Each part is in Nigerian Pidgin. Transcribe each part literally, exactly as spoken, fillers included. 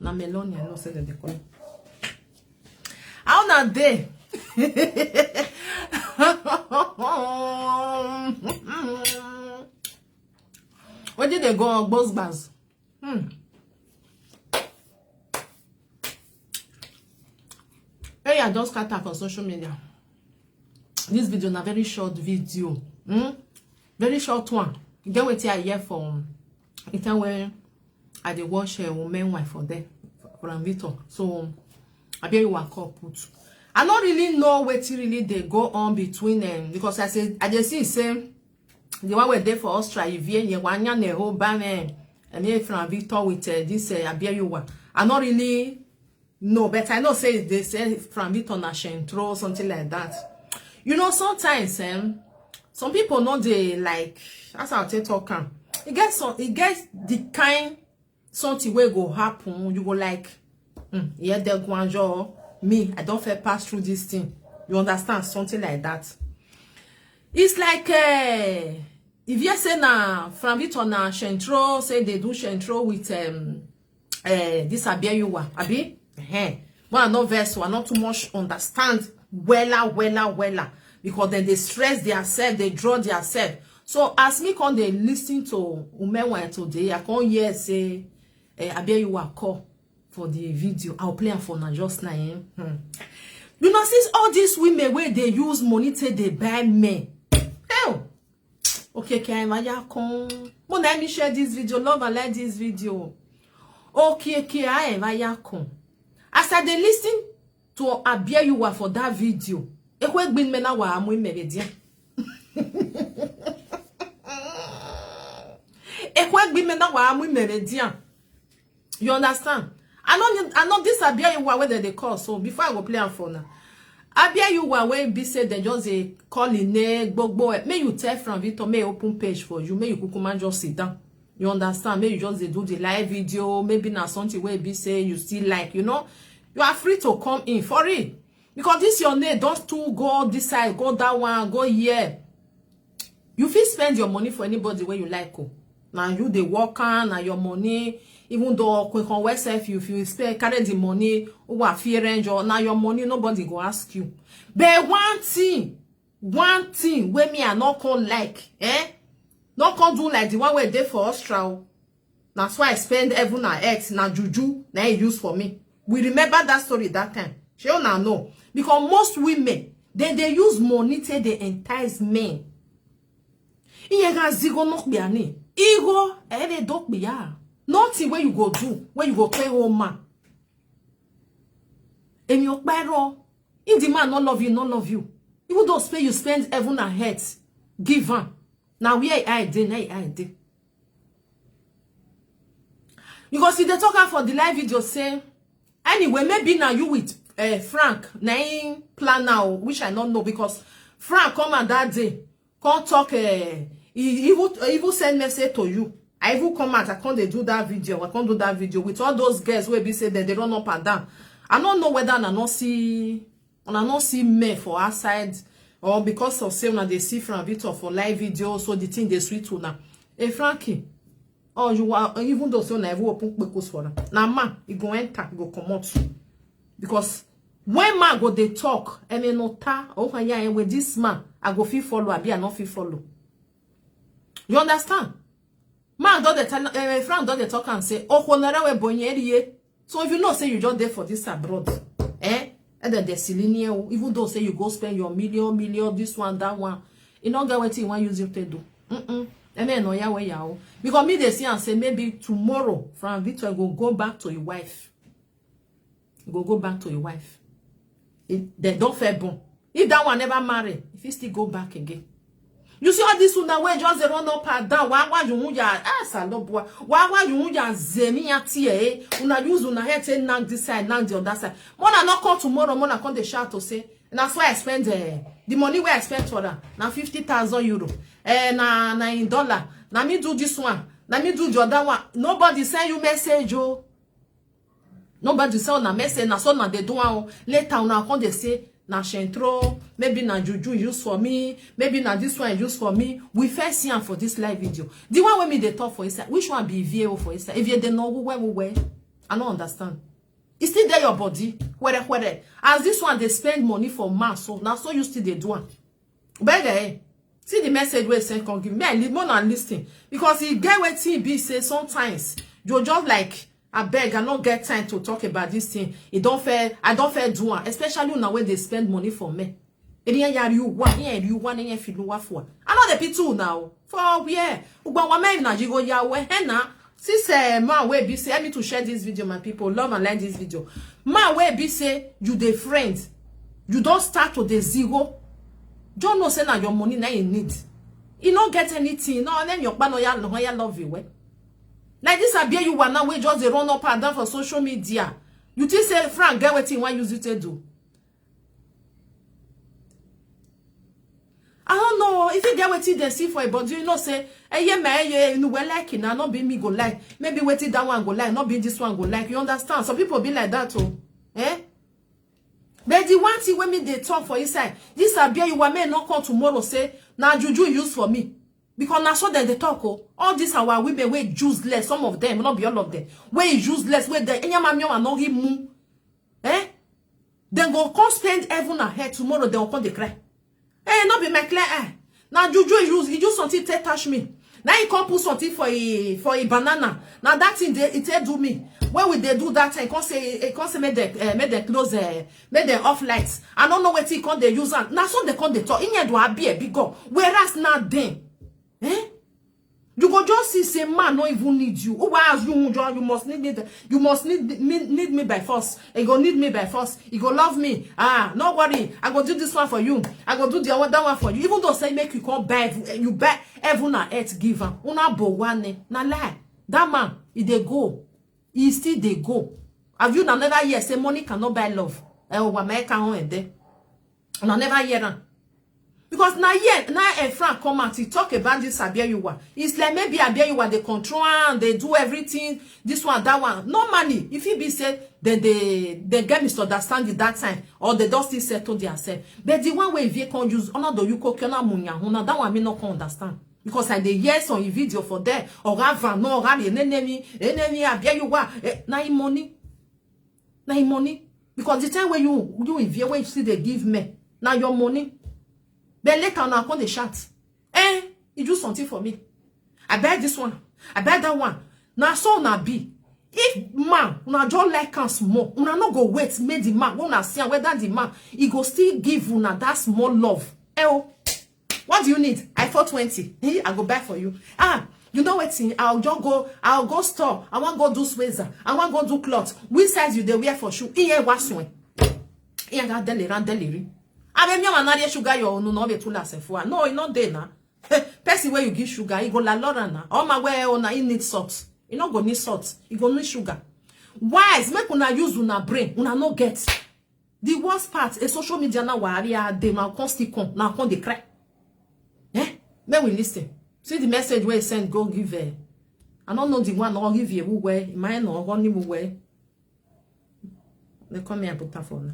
Na melon, I know say dem dey call. How na dey? Wetin dey go on, gbos gbas? Hmm. Hey, I just scatter for social media. This video na very short video. Hmm? Very short one. E get wetin I hear for, um, the time when I dey watch, uh, women wife for there, for Victor. So, Abiola call put. I no really know wetin really dey go on between them, because I say, I dey see say the one wey dey for Austria, Ivie, Yewanya, Neho, Bame, and here from Victor with, uh, this, uh, Abiola. I no really know, but I know say they say from Victor na Shentro, something like that. You know, sometimes, um, some people no dey like, as I take talk am. E get some, e get the kind something wey go happen, you go like, "Hmm, yeah, the guanjo, me, I don first pass through this thing." You understand? Something like that. It's like, uh, if you say na from Victor na Shentro, say they do Shentro with, um, uh, this Abiola, abi? Uh-huh. But I no vex, so I not too much understand wella, wella, wella, because then they stress theirself, they draw theirself. So as me come dey listen to Umewa today, I come hear say, uh, Abiola call for the video. I'll play am for now just now, eh? Hmm. You know, since all these women wey dey use money take dey buy men. Hell. Okay, okay, I vaya con. Mo na me share this video. Love and like this video. Okay, okay, I vaya con. As I dey listen to Abiola for that video, ekwe gbin me na wa amu imere dia. Ekwe gbin me na wa amu imere dia. You understand? I know, I know this Abiola wey dem dey call. So before I go play am for now, Abiola wey be say dem just dey call im name, gbogbo, eh, make you tell Frank Victor, make e open page for you, make you kukuma just sit down. You understand? Make you just dey do the live video. Maybe na something wey be say you still like, you know, you are free to come in for it. Because this your name don too go this side, go that one, go here. You fit spend your money for anybody wey you like, oh. Na you dey work am, na your money. Even though kwe kan we sef, you, if you spend, carry the money, o wa fi arrange, or na your money, nobody go ask you. But one thing, one thing wey me I no come like, eh? No come do like the one wey dey for Austria, oh. That's why I spend heaven and earth, na juju na e use for me. We remember that story that time. Shey una know? Because most women, they, they use money take dey entice men. Iye ga zigo no kpia ni. Igo, eh, they don't kpia. Nothing wey you go do, wey you go pay home man. Emi okpero. If the man no love you, no love you. Even though spend, you spend heaven and earth, give am. Now where I dey, na I dey. You go see the talker for the live video say, anyway, maybe now you with, eh, Frank, na him plan now, which I don't know, because Frank come out that day, come talk, eh, he even, even send message to you. I even come out, I come dey do that video, I come do that video with all those girls wey be say dem dey run up and down. I don't know whether una no see, una no see men for outside, or because of say una dey see Frank Victor for live video, so the thing dey sweet una. Hey, Frankie, oh, you are, even though say una even open kpekos for am, na man, e go enter, e go comot. Because when man go dey talk, eme no ta, oh, ya, eh, with this man, I go fit follow, abi I no fit follow. You understand? Man don dey tell, eh, Frank don dey talk and say, "Oh, honore we bonyeriye." So if you know say you just dey for this abroad, eh? And then the silinier, even though say you go spend your million, million, this one, that one, you no get wetin you wan use you take do. Mm-mm. Eme no ya we ya o. Because me dey see and say maybe tomorrow, Frank Victor go go back to your wife. Go go back to your wife. If they don't fair born. If that one never marry, if he still go back again. You see all this una wey just dey run up and down. Wa wa yunya, ah, salobua. Wa wa yunya zemi ati eh. Una use una head say knock this side, knock the other side. Mona no come tomorrow, mona come dey shout to say, "Na so I spend, eh, the money wey I spend for am. Na fifty thousand euro. Eh, na, na in dollar. Na me do this one. Na me do the other one." Nobody send you message, oh. Nobody send una message, na so una dey do am o. Later una come dey say, "Na Shentro, maybe na juju use for me, maybe na this one use for me." We first see am for this live video. The one wey me dey talk for inside, which one be V A O for inside? If you dey know who, where, who, where? I no understand. E still dey your body. Where, where? As this one dey spend money for man, so now so you still dey do am. Beg, eh? See the message wey send come give me. I leave more and listen, because e get wetin e be say sometimes you just like, "Abeg, I no get time to talk about this thing." E don fair, I don fair do am, especially una wey dey spend money for me. Eri ya ri uwa, eri uwa ne fi luwa for. I no dey pity una o. For where? Ugba wa me na jigo ya we he na. Since, eh, man wey be say, help me to share this video, my people. Love and like this video. Man wey be say you dey friend, you don start to dey zero. Just know say na your money na you need. E no get anything. No, then your pa no ya, no ya love you, eh? Like this Abia you are now, wey just dey run up and down for social media. You think say Frank get wetin he wan use you to do? I don't know if you get wetin dem see for a body. You know say, eh, yeah, man, yeah, you know, well, like it now, not be me go like. Maybe wetin that one go like, not be this one go like. You understand? Some people be like that, oh, eh? But the one thing wey me dey talk for inside, this Abia you are may not come tomorrow say na juju use for me, because na so dem dey talk, oh. All these our women wey useless, some of them, not be all of them, wey useless, wey dem enyama mioma no him mu, eh? Dem go come spend heaven and hell, tomorrow dem go come dey cry. Eh, no be my clear eye. Na juju e use, e use something take touch me. Now he come put something for e, for e banana. Now that thing dey, e take do me. When we dey do that time, come say, e come say make dem, eh, make dem close, eh, make dem off lights. I no know wetin he come dey use am. Na so dem come dey talk. Inye do abi e big go. Whereas now then, eh? You go just see say man no even need you. Who as you, you, you must need me. You must need me, need me by force. You go need me by force. You go love me. Ah, no worry. I go do this one for you. I go do the other one for you. Even though say make you come buy, you buy heaven and earth give am. Una bo one, na lie. That man, he dey go. He still dey go. Have you na never hear say money cannot buy love? Eh, oh, wa me ka hon ede. Una never hear am. Because now here, now a Frank come out, he talk about this Abia you are. It's like maybe Abia you are the control and they do everything, this one, that one. Normally, if he be said, then they, they get misunderstanding that time, or they don't still settle themselves. But the one way if you can use, honor the you cook, na munya, una, that one me not can understand. Because I dey hear some video for there, or have no, or have an enemy, enemy, Abia you are. Eh, na him money. Na him money. Because the time when you, you if you, when you see they give me, now your money. Then later on, I come dey shout, "Eh, he do something for me. I buy this one. I buy that one." Now so na be. If man, una just like am small, una no go wait, make the man, when una see am, whether the man, he go still give una that small love. Eh, oh, what do you need? I four twenty. Eh, I go buy for you. Ah, you know wetin? I'll just go, I'll go store. I wan go do sweza. I wan go do cloth. Which size you dey wear for shoe? Iye wa swen. Iye ga dele ran dele ri. Abe mi ma na sugar your no no be too la se for. No, e no dey na. Person wey you give sugar, he go la lora na. All my way, oh, na he need salt. He no go need salt. He go need sugar. Wise, make una use una brain. Una no get. The worst part, a social media now, where they now come still come, now come dey cry. Eh? Make we listen. See the message wey he send go give her. I don't know the one or give you who were, mine or only who were. They come here and put am for now.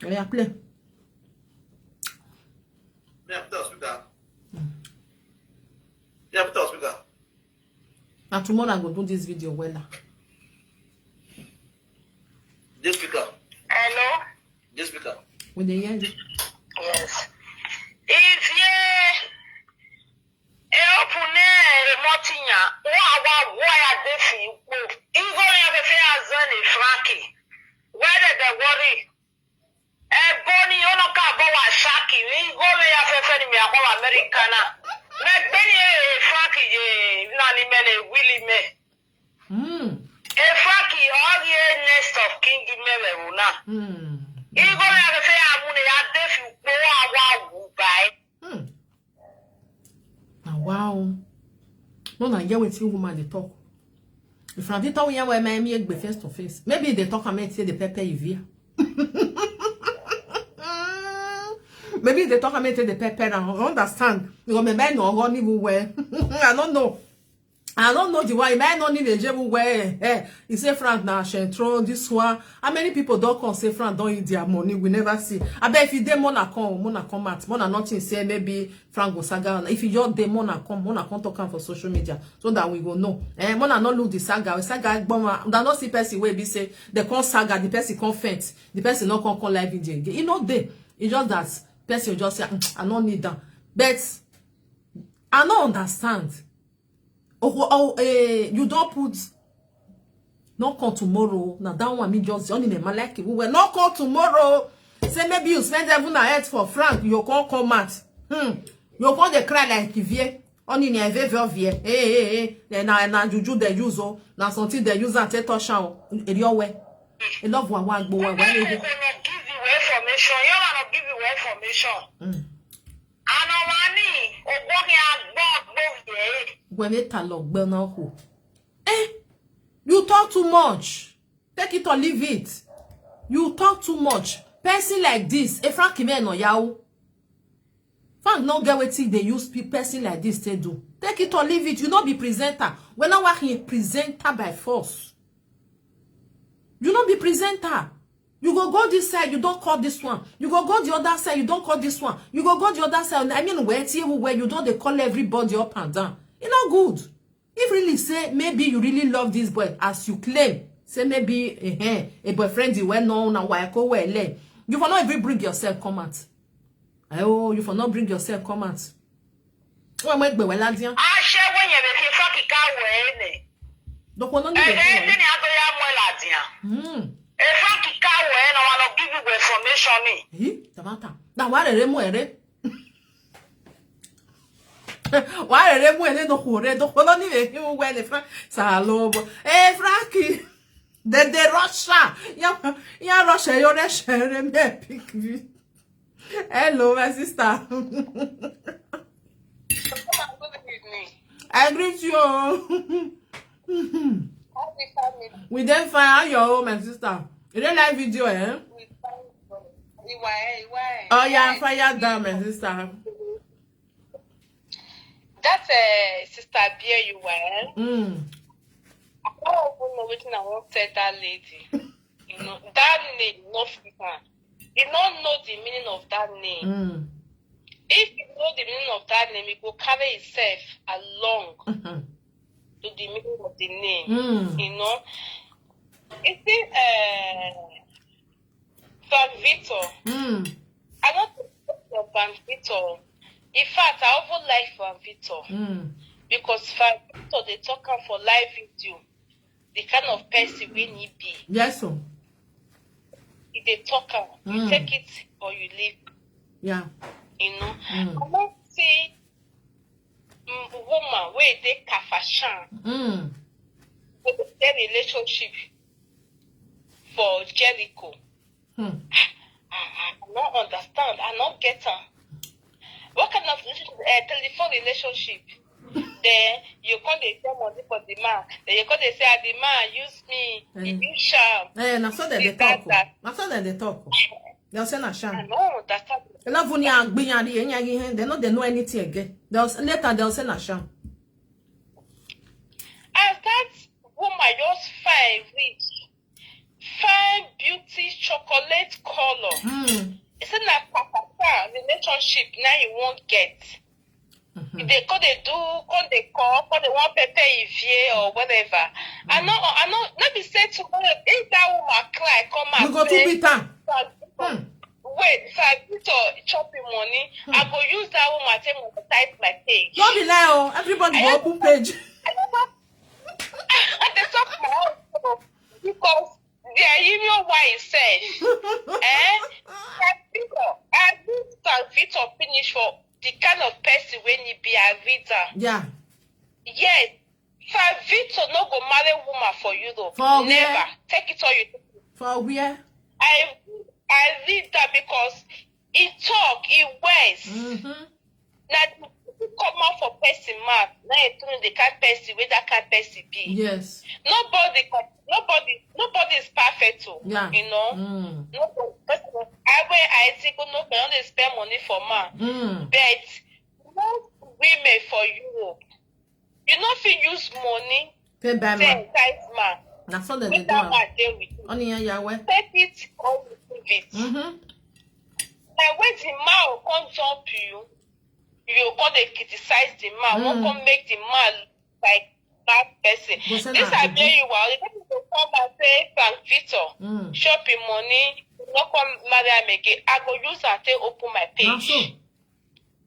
Oya, play. Me, I put on speaker. Me, I put on speaker. Na tomorrow I go do this video wella. This speaker. Hello? This speaker. We dey hear you. Yes. If ye e open e motinya, wa wa wa ya defi po. Igo ya be fe azan e Frankie. Where the worry? Eboni ono ka bo wa shaki. Igo me ya fe fe ni mi akwa America na. Me beni e Frankie ye na ni me le wili me. Mm. E Frankie, all ye next of king me we una. Mm. Igo me ya fe fe ya mu ne ya defi po wa wa wu bai. Hmm. Na wow. No na hear wetin woman dey talk. If na dey talk, we hear where me egbe face to face. Maybe they talk am say the pepper Ivia. Maybe they talk am say the pepper. I understand. Because me no go ni well. I don't know. I don't know the why. You might not need a jebu where eh, he say Frank na Shentron, this one. How many people don't come say Frank don't eat their money? We never see. I bet if you dey, mona come, mona come out, mona nothing say maybe Frank go saga. If you just dey, mona come, mona come talk am for social media so that we go know. Eh, mona not look the saga. Saga, gboma, that not see person wey be say they come saga, the person come faint, the person not come come live video again. You know they, it's just that person just say, "Mm, I don't need that." But I don't understand. Oh, oh, eh, you don't put, not come tomorrow. Now that one me just only me like it. We will not come tomorrow. Say maybe you spend seven and eight for Frank, you can't come out. Hmm. You can't dey cry like Ivie. Only ni eve ove vie. Eh, eh, eh. Then na na juju they use oh. Na something they use and take touch out. E your way. E love wa wa gbo wa wa. Give you information. You wanna give you information. Mm. And our money, Ogboni Agbo Agbo. Gwene ta lo gbe na ho. Eh, you talk too much. Take it or leave it. You talk too much. Person like this, a Frank man or yao. Frank no get wetin they use pe- person like this to do. Take it or leave it. You not be presenter. When I work in presenter by force. You not be presenter. You go go this side, you don't call this one. You go go the other side, you don't call this one. You go go the other side. I mean, where where you don't they call everybody up and down. It's not good. If really say maybe you really love this boy as you claim, say maybe eh, eh, a boyfriend you well known and why go well. Eh. You for not even bring yourself come out. Oh, you for not bring yourself come out. Wọ́n mọ̀ ẹgbẹ́ wẹ̀ ládìyàn. Aṣẹ́wó yẹn lè fi fákìká wẹ̀ ẹ́ nì. Dọ́kọ̀ náà nílò Ẹ̀rẹ́ ìfún tí ni Adóyá mú ẹ̀ ládìyàn. wọn. Ẹ fákìká wẹ̀ ẹ́ náà wọn lọ give you information ni. Èyí tàbátà. Náà wàá rẹ̀ rẹ̀ mú ẹ̀rẹ́. Wàá rẹ̀ rẹ̀ mú ẹ̀rẹ́ dọ́kọ̀ rẹ̀ dọ́kọ̀ náà nílò ìfún wẹ̀ ní Frank. Sàlọ́bọ̀. Ẹ Frank. Dèdè Russia. Yá Russia yóò rẹ̀ ṣẹ̀rẹ̀ mẹ́ẹ̀pì. Hello, my sister. Good evening. I greet you. How the family? We then fine. How your home, my sister? You don't like video, eh? We thank God. Ìwà ẹ̀, ìwà ẹ̀. Oh yeah, fire down, my sister. That uh, sister beer you were. Mm. I don't even know wetin I wan tell that lady. You know, that name no fit am. You no know the meaning of that name. Mm. If you know the meaning of that name, you go carry yourself along Mm-hmm. to the meaning of the name. Mm. You know, you see, uh, Frank Victor. Mm. I don't think of Frank Victor. In fact, I even like Frank Victor Mm. because Frank Victor they talk am for live video. The kind of person we need be. Yes, sir. If they talk am, you Mm. take it or you leave. Yeah. You know, Mm. I don't see mm, woman where they kafashan Mm. with their relationship for Jericho. Hmm. I, I don't understand. I don't get her. What kind of relationship? Uh, telephone relationship? Then you come they send money for the man. Then you come they say, ah, the man use me. He Mm. use sham. Eh, na so dem dey This, that, talk. that. Na so dem dey talk. They say na I sham. don't understand. Ela vuni agbiyari enyagi hen. They no they know anything again. They'll say, later they'll say na sham. As that woman just fine rich, fine beauty chocolate color. Hmm. It's not like papa relationship now you won't get. If they call they do, call they call, call they want pepper ivie or whatever. I know, I know. Let me say tomorrow, if that woman cry, come We and go say, to beat am. "Frank, Hmm. wait, Frank Victor chop him money. I go use that woman take monetize my page." No be lie oh. Everybody go open page. I never, I dey talk my own because they are union why he said, eh? Frank Victor, I read Frank Victor finish for the kind of person when he be a reader. Yeah. Yes, Frank Victor no go marry woman for Europe. For where? Never. Take it or you. For where? I I read that because he talk, he wears. Mm-hmm. Now come out for person mouth. Now you tell the kind person where that kind person be. Yes. Nobody, nobody, nobody is perfect. Oh, Yeah. You know. Mm. Nobody. Person, I wear I think no can only spend money for man. Mm. But most women for Europe, You no fit use money Pay by take man. Entice man. Na so dem dey Make do that am. man dey with you. Only yan yawe. Take it or you leave it. Mm-hmm. Like when the man go come jump you, you go come dey criticize the man. Wan Mm. Come make the man look like bad person. Go say This na Abiyewa, the person go come and say Frank Victor Mm. chop him money, no come marry am again. I go use am take open my Na page. So.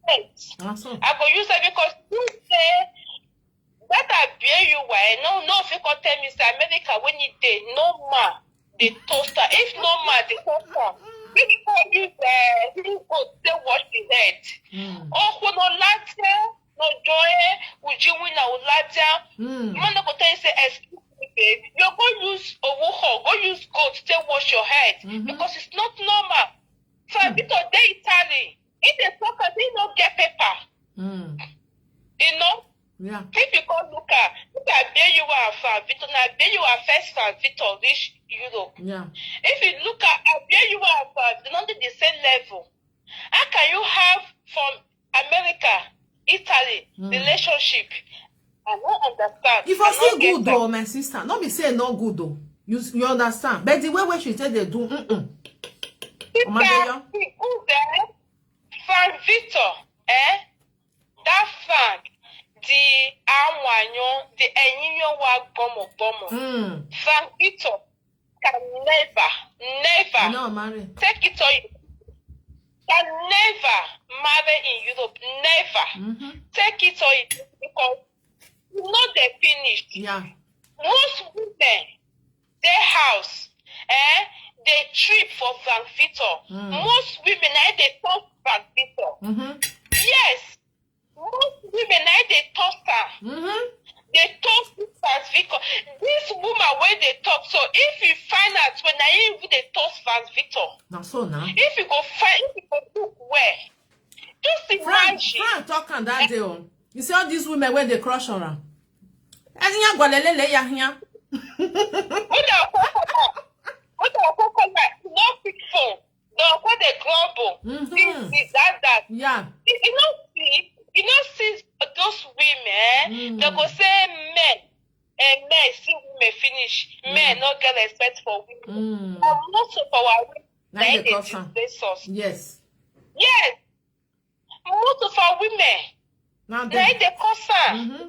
Yes. Na so. I go use am because you say that Abiyewa, no, no, if you come tell me say America when it dey, no man dey toast am. If no man dey toast am, make you come use uh, you go take wash the head. Mm. Oh, no, latte, no joy, ujiwina, uladia. Mm. Man no go tell you say excuse me, babe. You go use owoho, go use goat take wash your head Mm-hmm. Because it's not normal. So Mm. Victor dey Italy. If they talk, they no get paper. Mm. You know, Yeah. If you go look at, look at Abiyewa and Frank Victor. Now Abiyewa first Frank Victor reach Europe. Yeah. If you look at Abiyewa and Frank, they not the same level. How can you have from America, Italy Mm. relationship? I don't understand. If I I say don't get good that. Though, my sister, not be say not good though. You you understand? But the way where she said they do, mm-mm. Sister, Omadeyo. He good there. Frank Victor, eh? That Frank, the Awanyo, the Enyinyo wa Bomo Bomo. Mm. Frank Victor can never, I never know, marry. Take it or you can never marry in Europe. Never. Mm-hmm. Take it or you because you know they finished. Yeah. Most women, their house, eh, they trip for Frank Victor. Mm. Most women, eh, they talk Frank Victor. Mm-hmm. Yes. Most women, eh, they talk her. Mm-hmm. They talk Frank Victor. This woman where they talk. So if you find out when I even they talk Frank Victor, Now so now. If you go find, if you go look where, just Frank, imagine. Frank talk on that day. Oh. You see all these women where they crush on her. Ẹni yẹn gbọ̀lẹ̀ lélẹ̀ ya hiya. When they come come out, when they come come out, no pick phone. No, when they grumble. Mm-hmm. This, this, that, that. Yeah. You, you know see, you know see those women. Mm. They go say men, and men see women finish. Men Mm. Not get respect for women. Mm. And most of our women, Now they they dey cause am. disgrace us. Yes. Yes. Most of our women, Now they they. dey cause am. Mm-hmm.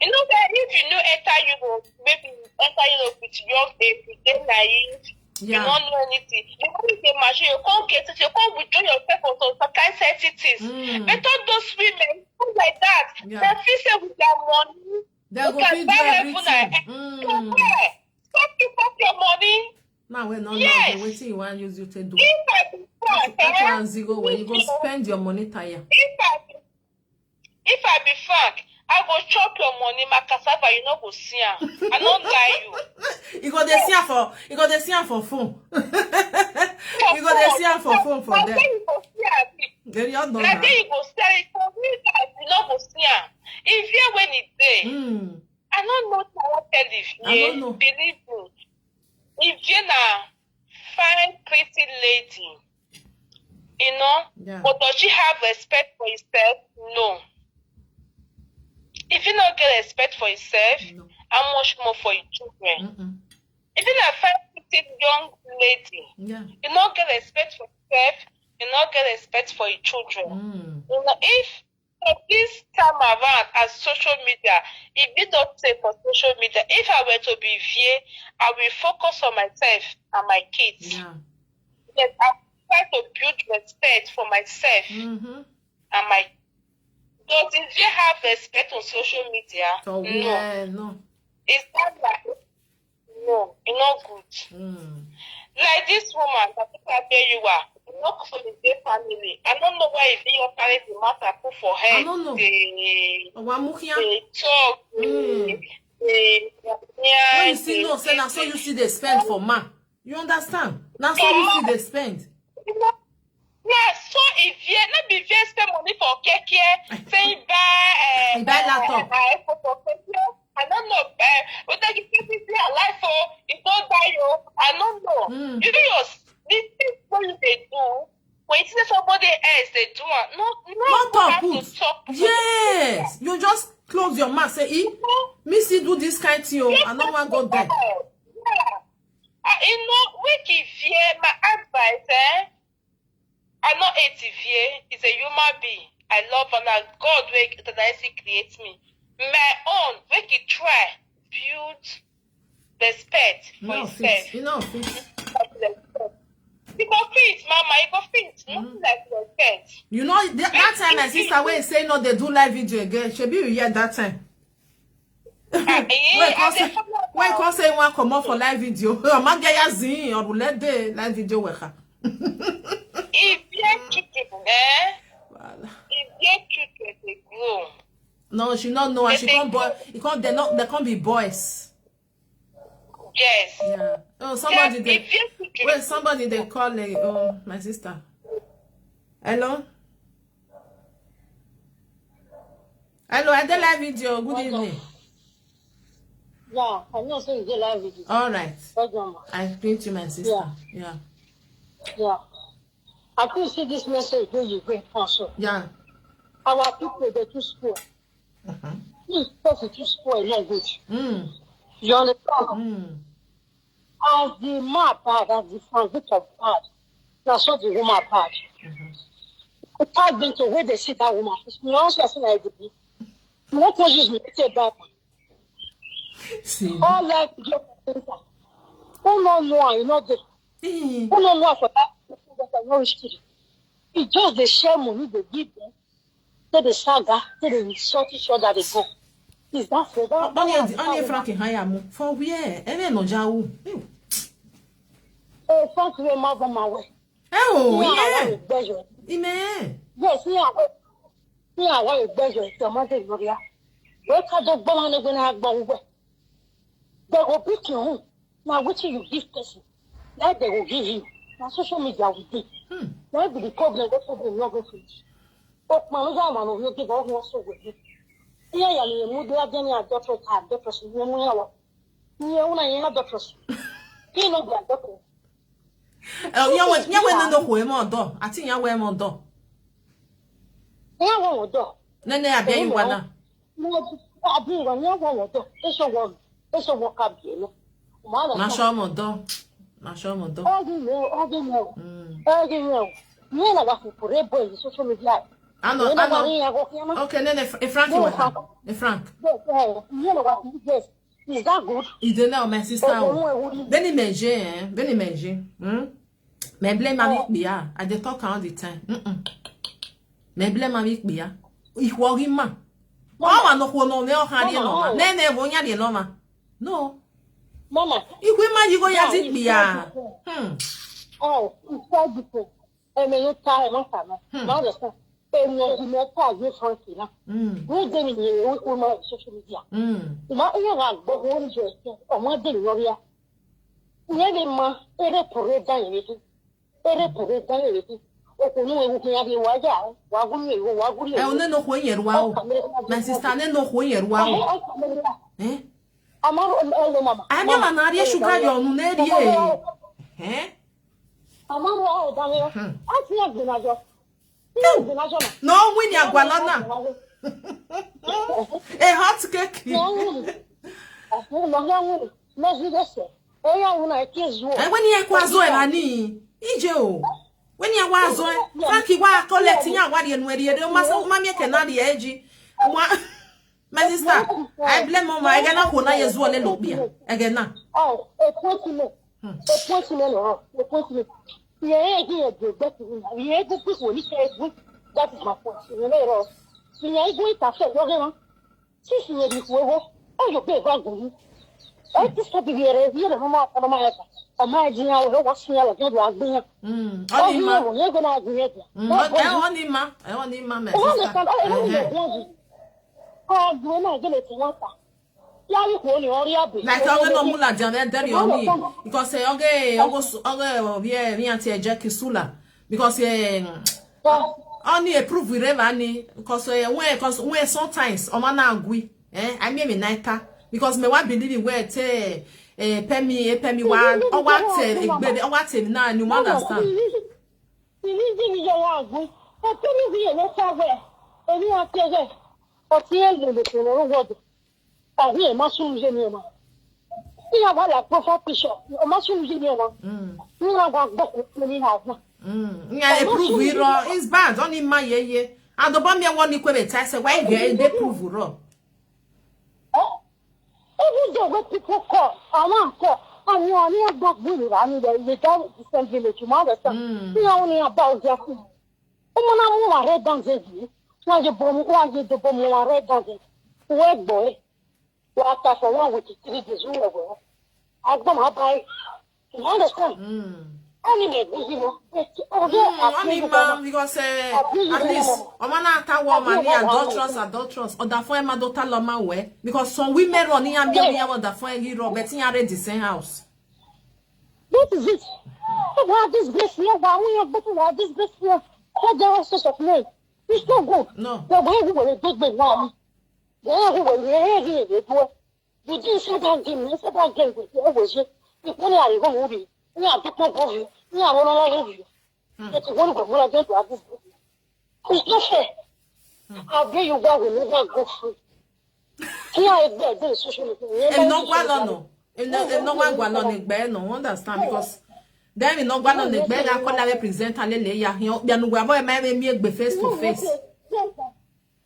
You know that if you know enter Europe, maybe you enter Europe with young age, you dey naive, you Yeah. don't know anything. You go with a machine, you can't get it, you can't withdraw yourself from some kind certain things. Mm. But all those women, people like that, Yeah. they feel say with their money, They you go can feed buy you heaven and everything. hell. So Mm. where? Stop, keep up your money. Now we no Yes. Know the waiting you want use you to do. If I be Frank, That eh, one zero where you go spend your money tire. If I be, if I be Frank, I go chop your money, my cassava, you no go see am. I no lie you. You go dey see am for you go dey see am for phone. You go dey see am for phone for Na there. There you go see am. They all don't Na know. There you go see am. For me, I you no go see am. If here when it dey, Mm. I no know how to tell if I you no know. Believe me. If you na fine pretty lady, you know, Yeah. But does she have respect for herself? No. If you not get respect for yourself, No. how much more for your children? Mm-mm. If you not find pretty young lady, Yeah. You not get respect for yourself, you not get respect for your children. Mm. You know, if for this time around as social media, if you don't say for social media, if I were to be V A, I will focus on myself and my kids. Yeah. Yes, I try to build respect for myself Mm-hmm. and my. Does the V A have respect on social media? So No. Yeah, no. It's not like no, it's not good. Mm. Like this woman, I think I tell you what, you know, for the gay family. I don't know why if you carry the matter put for her. I don't know. They, Owa Mukia. they talk. Mm. They, yeah, When you see no, say na so you see they spend for man. You understand? Na so For you see man. They spend. You know, yeah, so if you not be V A spend money for keke, say you buy, uh, You buy laptop. Uh, iPhone for keke. I don't know, uh, whether you take it your life or you don't buy you. I don't know. Mm. You know your the things what you they do. When you see somebody else they do it, no, no, No you talk have put. To talk. Yes. You just Close your mouth. Say, "E, me see do this kind thing o. I no wan go there." Yeah. Uh, you know, Wiki fear my advice, eh? I know eighty fear is a human being. I love and I God wey Tanahisi create me. My own, Wiki try build respect for No himself. fit. You know fit. You go fit, mama, you go fit. Nothing like respect. You know that, that time my sister wey say no dey do live video again. Shebi you hear that time? Ah, eh, Wey I come dey say follow wey am. come say wan comot for live video. Ọmọ gẹ́yà zin ọ̀rùn lẹ́dẹ̀ live video wẹ̀ka. If their children, eh? If their children dey grow. No, she no know. And she They come boy. think- It come they not they come be boys. Yes. Yeah. Oh, somebody Yes, they if their children wait. Somebody they call. Uh, oh, my sister. Hello. Hello. I dey live video. Good evening. Yeah, I know say you dey live video. All right. Hold on, ma. I greet you, my sister. Yeah. Yeah. I think see this message wey you bring come so. Yeah. Our people dey too spoil. Uh-huh. This person too spoil, no good. Mm. You understand? Mm. As the man bad, as the foundation bad, na so the woman bad. Mhm. The fact being to where they see that woman, it's not just like the be. You won't use me to that. See. All life is just a center. Who no know am, you know the Eh, who no know am for that, that no reach to it. It just dey share money, dey give them. Say the saga, say they insult each other, they go. Is that for that? Only only Frank hire mo. For where? Ebe no jawu. Ew. Eh, Frank wey ma go my way. Eh, oh, Yeah, yeah. I will. Ime. Yes, me I will. Me I will. Ìgbẹ́jọ́ ìtọ́mọ́dé Gloria. Where can the woman go na gbọ́ where? They go pick you. Now wetin you give person? Like they go give you. Na social media we dey. Hmm. Na be the problem wey problem no go finish. Okporo ga ma no dey go go so we dey. Ihe ya ni mu do ajeni adultery adultery ni mu ya wa. Ni ya una ya adultery. He no be adultery. Eh, nyawe nyawe no no ko e mo do. Ati nyawe mo do. Ya wa do. Nene abia yi wa na. Mo abi wa ni wa do. Eso wo. Eso wo ka bi no. Ma na Ma sho mo do. Ma sho mo do. Ogi mo, ogi mo. Mm. Ogi mo. Ni na wa for boy social media. Ano Ni na wa ano. ni ya go kiyama. Okay, nene e Frank No, wa. Frank. E Frank. Yes, eh, you know what? Yes. Is that good? Ide na my sister. Oh, O. oh, oh. Beni meje, eh? Beni meje. Hmm? Me blame ma bi ya. I dey talk all the time. Mm-mm. Me blame ma bi ya. Ikwori ma. O ma no ko no me o ha die no ma. Ne ne bo nya die no ma. No. Mama. Ikwe ma yi go ya Yeah, di it's ya. not good. Hmm. Oh, it's so good. I mean, you tie him up, man. Hmm. Now the stuff. And you know, tie you for it, you know. Hmm. We didn't hear what we on social media. Hmm. Ma ihe ga agba ho nje o ma de Gloria. Ihe dị mma, ere pụrụ ịda ire gị. Ere pụrụ ịda ire gị. Okwu nwe okwu ya dị wa ja, wa gụrụ ewu, wa gụrụ Eh, one no ko yen wa o. My sister, ne no ko yen wa o. Eh? Amaru elo mama. Anya ma na rie sugar yo nu ne rie. Eh? Amaru o da ni. Hmm. Ati ya gbinajo. Gbinajo. No win ya gwala na. A hot cake. Mo ya win. Mo ya win. Mo ji dese. E ya win na ke zuo. Eh, when ye kwa zo e ba ni. Ije o. When ye wa zo e. Frankie wa collect ya wa rie nu rie de. O ma so ma mi ke na rie eji. Wa my sister, I blame mama. I gana ko na ye zo le lo bia. I gana. Oh, e ko ti mo. E ko ti mo lo. E ko ti mo. Ye e ki e de gbe ti mo. Ye e ko ti ko ni ke e. That is my point. You know, ro. Ye e ko ta se yo ge mo. Si si ye di ko wo. O yo be ba go ni. E ti se bi ye re, ye re mo ma ko ma ya. O ma ji ya o wa si ya lo ke do agbe ya. Mm. O Oni ni ma. mo ye go na agbe ya. Mm. Eh, oni ma. Eh, oni ma, my You sister. understand? Oh, you Eh, eh. know, oh, you know, you know, you know. Yeah, you go on your own. Like oge no mula jan e deri oni. Because eh, oge oge su- oge o bi e mi anti e je kisula. Because eh, oni e prove we reva ni. Because eh, when because when sometimes o ma na agui. Eh, I mean me naita. Because me wa believe we te eh pemi e pemi wa o wa te egbede o wa te mi na ni mo understand. Ìní jí mi yẹ wá àgbo. Ẹ tó ní ìdílé ló fẹ́ wẹ̀. Èmi àti ẹ̀rẹ́. Ọtí ẹ̀ lè lè fún ọ̀rọ̀ wọ̀dọ̀. Àbí ẹ̀ má sún jẹ́ mi ẹ̀ máa. Ní àbá la profile picture, ẹ̀ má sún jẹ́ mi ẹ̀ máa. Ní àbá gbọ́ kó pé ní àbá. Nya e prove irọ́. It's bad. Only my ye ye. And the bomb you want to quit it. I say why you dey prove irọ́. Every day when people call, I want call. I want to go with it. I mean, they they got the same village. You understand? You know, only about their food. Umana mu wa re dan ze di. Wa je bom, wa je do bom wa re dan ze. We boy. Wa ta for one week, three days, we go. Agbo ma buy. You understand? Only me busy no. Only man, because uh, at least ọmọ náà ta wọ ọmọ ní adulterous adulterous ọ̀dà fún ẹ̀ máa dọ́tà lọ́mọ wẹ̀, because some women run ní àmì ẹ̀rí ẹ̀wọ̀n ọ̀dà fún ẹ̀rí rọ bẹ́ẹ̀ tí yàrá the same house. This is it. Wa disgrace here, wa we are better wa disgrace here. How dare us to complain? It's not good. No. The way we were a big big one. The way we were a big big one. You didn't say that game, you said that game with the always. You put it out of movie. You are people movie. You are one of movie. That is one of the one against to have this movie. It's not fair. How dare you go with me go free? Here I go do social media. Ẹ nọ gbá lọ́nà. Ẹ nọ wá gbà lọ́nà ìgbẹ́ ẹ̀ nọ, understand, because then ẹ nọ gbá lọ́nà ìgbẹ́ ẹ̀ akọ́lá rẹ̀ presenter lélẹ̀ ya yan ọ̀pẹ̀ ànúgbà bọ́ ẹ̀ máa ń mi ègbè face to face.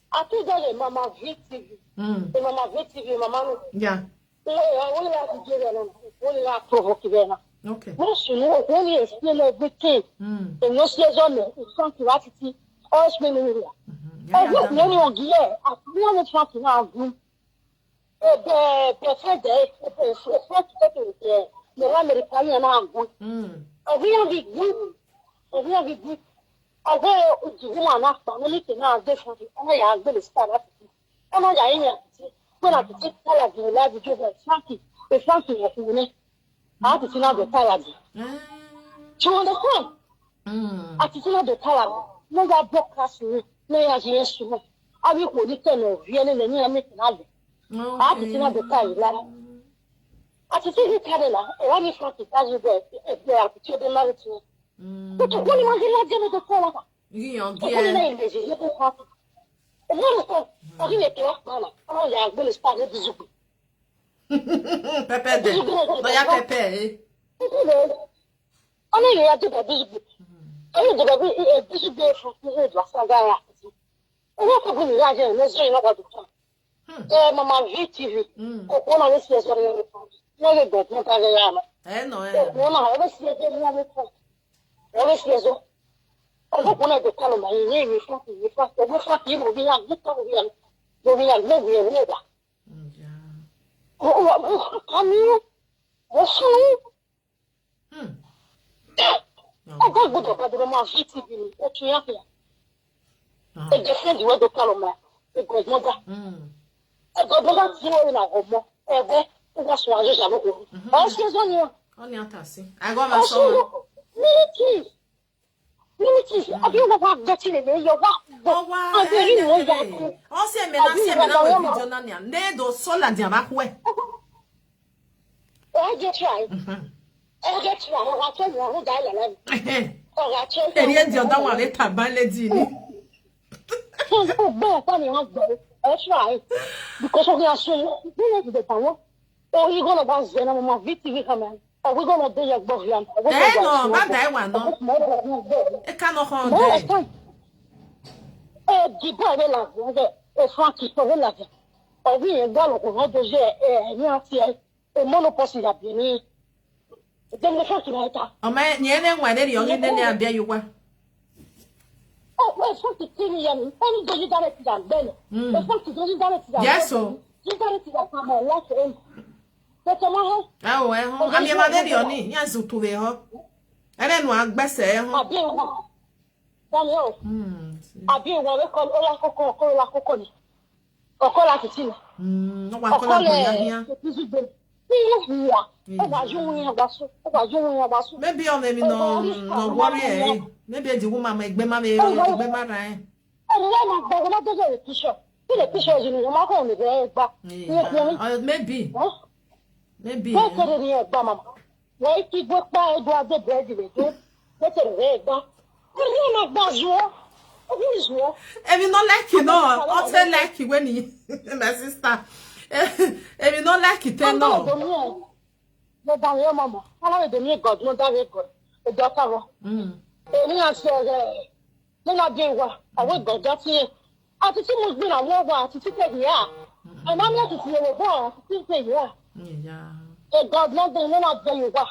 I think that is Mama V T V. Mm. The Mama V T V, Mama. Yeah. Only that provoke them. Okay. Most you know, only explain everything. Mm. The no season, it's something that it all explain me. Mhm. Yeah, I yeah, don't that- know on here. I don't know what you are doing. Ebe befede ebe fefede ebe ne wa Amerika ni na agu. Mm. Obi ya bi gu. Obi ya bi gu. Obi ujiguma na pa no ni ke na de fun. Ona ya gbe le star na. Ona ya yin ya. Ko na ti tala bi la bi jo ba Frankie. E Frankie ya ku ne. A ti na go tala bi. Ah. You understand? Mm. A ti na go tala bi. No ya broadcast ni. No ya je su. Abi ko ni ke no vie ne ni ya me na le. A ti na go tala la. A ti ti ka de la. E wa ni Frankie ta ju be. E be a ti de ma ti. Mm. Ko ko ni ma je la je me go tala. Yíyan Ko ni na díẹ̀. ile je ko ka. E mo ko. O ni ke wa pa na. O ya gbe le star ni bizu. Pẹpẹ dẹ̀. Lọ́yà pẹpẹ ẹ̀. Ọmọ ìyá tó bá bíṣọ̀bù. Ọmọ ìjọba bí bíṣọ̀bù fún fún ìlú àfọ̀gára. Owó kò gbìn ìyá jẹ́ ìlú sí ìlú ọ̀gbọ̀n tó. Ẹ mama V T V. Mm. Òkú ọmọ mi sì ẹ sọ̀rọ̀ yẹn. Wọ́n lè gbọ̀n fún kájọ yá lọ. Ẹ nọ ẹ. Òkú ọmọ ọ̀rẹ́ sì ẹ sọ̀rọ̀ yẹn. Ọ̀rẹ́ sì ẹ sọ. Ọgbọ́n kan náà tó kálọ̀ màá yẹ ìwé fún ìwé fún ọgbọ́n fún kì í mọ̀ bí yà gbé kọ́ ìwé yà gbé ìwé yà gbé ìwé yà. Mm, yeah. Àmì wọ́n fún un. Hmm. Ọgbọ́n gbọ́dọ̀ gbọ́dọ̀ máa fi T V ni ó tún yá fìyà. Ah. Ẹgbẹ́ fẹ́ǹdì wọ́n tó kálọ̀ mọ́ ẹgbẹ́ ọgbọ́n dá. Mm. Ẹgbẹ́ ọgbọ́n dá tí wọ́n rí làwọn ọmọ ẹgbẹ́ ó wá sọ àjọ ìṣàlọ́ kò. Ọ̀hún ṣe sọ ni wọn. Ọ ní ata sí. Àgọ́ máa Ọ̀hún sọ ṣe wọn. wọn. Mílíkì. Mílíkì. Àbí wọ́n wá gbọ́ tí lè yọ wá. Ọ wá Àbí èyí ni wọ́n yà kú. Ọ sí ẹ̀mí náà sí ẹ̀mí náà wẹ̀ fídíò náà ni à. Ndé èdò sọ́là di àbá kú ẹ̀. Ẹ jẹ́ tí a yìí. Ẹ jẹ́ tí a yìí. Ọ̀rọ̀ àti ẹ̀yìn ọ̀rọ̀ dá ilẹ̀ lẹ́nu. Ọ̀rọ̀ àti ẹ̀yìn Èrè èdè ọ̀dọ́ wà lẹ́tà bá lédì ni. Fún gbogbo ọ̀pọ̀ ni wọ́n gbọ́. Ẹ tí a yìí. Because of your soul. Bí wọ́n ti dẹ̀ tàwọn. Orí gbọ́dọ̀ bá zẹ̀ náà mo máa V T V camera. Are we gonna do your gbọ́ fi àná? Ẹ nọ bá dà ẹ wà nọ. Ẹ ká nọ kàn dé. Ẹ dìbò ẹ bẹ làbọ̀ ẹ bẹ ẹ fún akitọ ẹ bẹ làbọ̀. Ọ̀gbìn yẹn gbọ́ àlùkò náà dojú ẹ ẹ ní àti ẹ ẹ mọ́nà pọ̀ sí ìyàbí ní. Ẹ jẹ́ mi fún ìtura ẹ̀ta. Ọmọ ẹ nyẹ ẹ nẹ nwa ẹ nẹ rí ọyún nẹ nẹ abíyá yóò wá. Ẹ ẹ fún kìkì ni yẹn mi ẹ ní dojú dára ti dà bẹ́ẹ̀ ni. Ẹ fún kìkì dojú dára ti dà bẹ́ẹ̀ ni. Yes o. Dojú dára ti dà pamọ́ ẹ̀ láti ẹ̀ ní. Pẹ̀tẹ̀ máa hẹ́. Ẹ o ẹ hàn àmì ẹ máa bẹ rí ọ ní yẹn zùn tó bẹ họ. Ẹ bẹ nù agbẹsẹ ẹ hàn. Àbí ìwà. Daniel. Hmm. Àbí ìwà rẹ kọ ọlá kọkọ ọkọ ọlá kọkọ ni. Ọkọ la ti ti ni. Hmm. Wọ́n wá kọ́lá gbọ̀nyá híá. Ìdíjú gbé. Ní ilé ìyá. Ó wà yóò wọ́n yẹn wá sùn. Ó wà yóò wọ́n yẹn wá sùn. Maybe ọmọ mi nọ nọ worry ẹ. Maybe ẹ di woman ma ẹgbẹ́ ma mi ẹgbẹ́ ma ra ẹ. Ẹni yẹn máa gbọ́ ọmọ tó jẹ́ ìpíṣọ̀. Kí lè píṣọ̀ yìí ni wọ́n máa kọ́ òní bẹ́ẹ̀ gbà. Ní ẹkùn orí. Uh, maybe. Wọ́n Maybe. bẹ́ẹ̀ kéré ni ẹ gbà màmá. Wọ́n ti gbé pa ẹgbẹ́ adé bẹ́ẹ̀dì rẹ̀ dé. Bẹ́ẹ̀ kéré rẹ̀ gbà. Ẹni yẹn máa gbà ju ọ́. If you no like it, no. I'll tell like it when he, my sister. If you no like it, tell no. Mo ba yo mama. Ala we de mi God, mo da we God. E do ka wo. Mm. E ni a se re. Mo na de wa. Awe God da ti. Ati ti mo gbe na wo wa ati ti te ya. E ma mi ati ti wo bo ati ti te ya. Yeah. E God no de mo na de wa.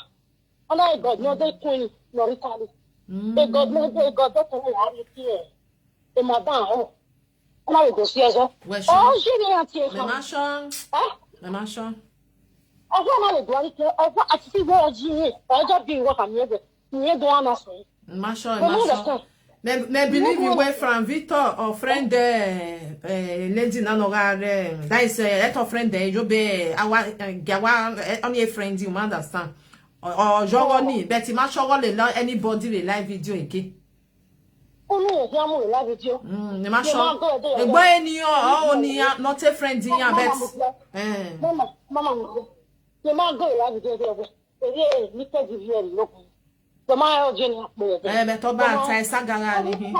Ana e God no de kun no ri kali. Mm. E God no de God de ko ya ri ti e. E ma da ho. Ana we go si e so. Well, sure. Oh, she ni ati e. Me ma sure. Eh? Me ma sure. Ọgwụ anaghị egwugharị ike, ọgwụ atịtị igwe ojii ihe, ọjọọ dị iwu ka m ebe, ihe dị ọnụ asị. Masha, Masha. Me, me believe you went from Victor or friend, eh, eh, lady na no ga re. That is, eh, that friend there, you be our, eh, gawa, eh, only a friend, you understand. Or, or jogo ni, but Masha go le lo anybody le live video again. Unu ya mu la video. Mm, ni ma sure. Egbo eniyan, o ni ya, not a friend yan, but. Eh. Mama, mama, mama. Ye ma go la video de. Eri e ni ke di vie lo. Ye ma o je ni apo. Eh, but to ba ta e sagara ni.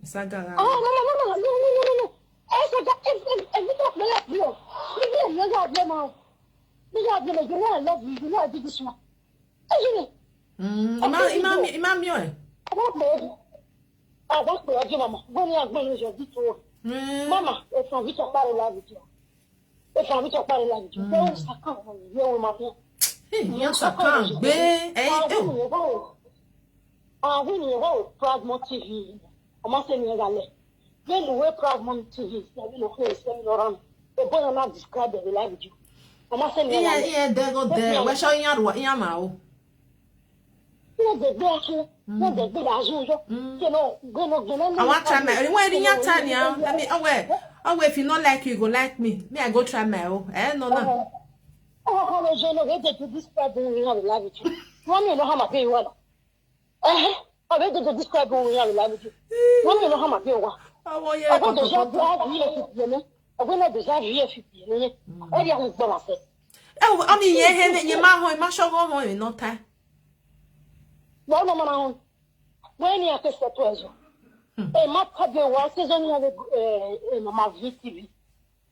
Sagara. Oh, no, no, no, no, no, no, no, no. E saga, e, e, e, ni to pe la video. Ni video ya je ma. Ni ya je ma, you know I love you, you know I do this one. Mm, ima, ima, ima mi o e. Ọba pè ọdún. Ọba pè ọdún mama. Gbóni agbóni oṣù ọdún tó wà. Mm. Mama, ẹ̀fọn àbí tọpá rẹ̀ láàbì jù. Ẹ̀fọn àbí tọpá rẹ̀ láàbì jù. Mm. Bẹ́ẹ̀ ó sàkà ọ̀rọ̀ yìí, ó máa fẹ́. Hey, ìyá sàkà gbé. Ẹ, ẹ. Àwọn ènìyàn bá wò. Àwọn ènìyàn bá wò Proud Mom T V. Ọmọ sẹ́ni ẹ̀ rà lẹ̀. Then the way Proud Mom T V is, you know, hey, send around. The boy will not describe the life with you. Ọmọ sẹ́ni ẹ̀ rà lẹ̀. Ihe, ihe, dego, de. We show ihe arụ, ihe ma o. Ihe de gbe asu, ihe de gbe asu yo. You know, go no, go no. I want try my. Anyway, in your time, yeah. Let me. Oh wait, oh wait. If you not like you, go like me. Me, I go try my own. Eh, no, no. Oh, oh, oh, you know, we dey do this problem in our life with you. Mommy, you know how my pay you want. Eh, oh, we dey do this problem in our life with you. Mommy, you know how my pay you want. Àwọn yẹn kò tó kọ́ tó. Ọgbọ́n tó ṣe bí a fi ẹ̀ fi tiẹ̀ ní. Ọgbọ́n náà tó ṣe bí ẹ̀ fi tiẹ̀ ní. Ẹ rí àwọn gbọ́dọ̀ fẹ́. Ẹ wo, ọmọ ìyẹn he ne, ìyẹn máa hàn, ìmá ṣọ́gọ́ hàn, ìná ta. Wọ́n náà máa hàn. Wọ́n ní àpè sẹ́tọ̀ ẹ̀zọ́. Ẹ má pàdé wa, ṣé zọ́nù wọn lè, ẹ, ẹ, Mama V T V.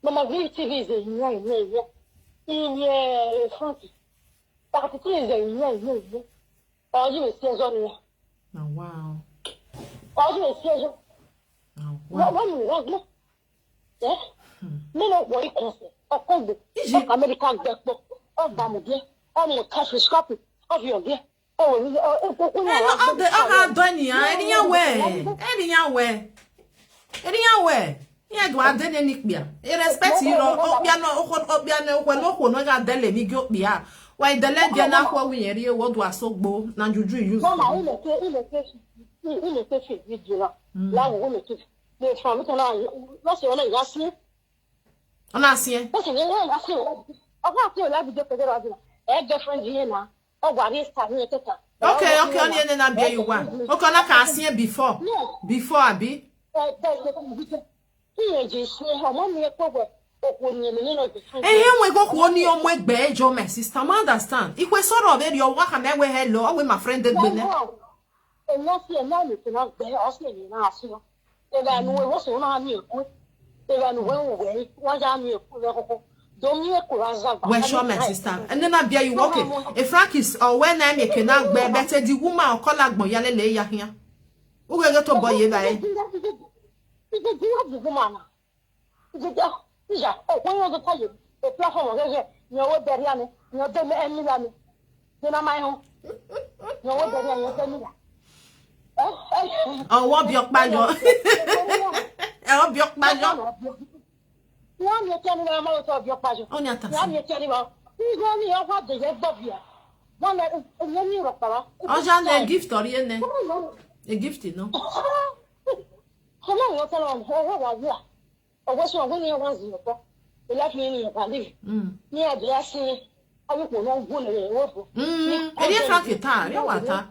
Mama V T V is a ìyẹn, ìyẹn, ìyẹn. Ìyẹn, ẹ, Frankie. Thirty-three is a ìyẹn, ìyẹn, ìyẹn. Ọ̀rọ̀ yìí ò sí ẹjọ́ nìyẹn. Now, wow. Ọ̀rọ̀ yìí ò sí ẹjọ́. Now, wow. Wọ́n mú ìwọ́n gbọ́. Ẹ́? Mi ló wọ ikùn sí. Ọkọ̀ gbé. Iji. Ọkọ̀ Amẹ́ríkà gbẹ pọ̀. Ọgbà mú díẹ̀. Ọmọ ká fi ṣọ́ọ̀pù. Ọbí ọ̀gẹ́. Ọwọ́ mi, ọ, ọ, ọ, ọ, Ẹ no, ọ dị, ọ ha dọ ni ya, eri ya we, eri ya we, eri ya we. Ihe dụ adị n'ikpia. I respect iro, okpia no, okwo, okpia no, okwe no, okwo no ga dele mi gi okpia. Wa idele je na akwa wi yeri e wo dụ asogbo, na juju use. Mama, ile ke, ile ke, ile ke fi video na. Mm. La wo ile ke. Me from it na, no se ona ya si. Ona si e. No se ona ya si. Ọkwa si ona video pegoro adị. Eh, girlfriend ihe na. Ọ gwara Esther ihe teta. Okay, okay, onye nne na-abịa you one. Okay, ọ na ka asị ya before. No. Before, abi? Eh, eh, eh, eh, ihe ji isi ihe, ọmụ m ya ekwe okwu onye nne na obi. Eh, ihe nwe go kwuo ni ọmụ egbe ejo, my sister, ma understand. Ikwe sọrọ be ri ọwa ka na ewe hello, ọ we my friend egbe ne. Enye si enye mi tena gbe, ọ si enye na asị ya. Ebe anu we wo so na mi ekwe. Ebe anu we wo we, wa ja mi ekwe le koko. Do mi ekwe wa za gba. We sure, my sister. And then I bear you, okay. A Frank is, uh, when I make an agbe, better the woman or call agbo ya lele ya here. Who will get to boy ye by? Ije di wa di gumana. Ije di, ija, o ko yo do tayo. E platform o gege, ni o wo beri ani, ni o de me emi ani. Ni na mai ho. Ni o wo beri ani, ni o de mi ya. Eh, eh. Oh, what be your pajo? Eh, what be your pajo? Ni ami e tani na ma o to bi o pajo. Oni ata. Ni ami e tani ba. Ni go ni o wa de ye gbo bi a. Wọ́n lọ, ìyẹn ní ìrọ̀pá wa. Ọjà lẹ gift ọ̀rí ẹ̀ nẹ. A gift, no. Ọlọ́run ọ̀tá lọ, ọwọ́ wa wà. Ọwọ́ sọ, ọwọ́ ni wọ́n zì ọ̀pọ̀. Ìlà fi ní ìyẹn pàdé. Mm. Ní àdúrà sí, ayípo náà wó lè wọ́ bọ̀. Mm. Èyí Frank ta, ẹ wà ta.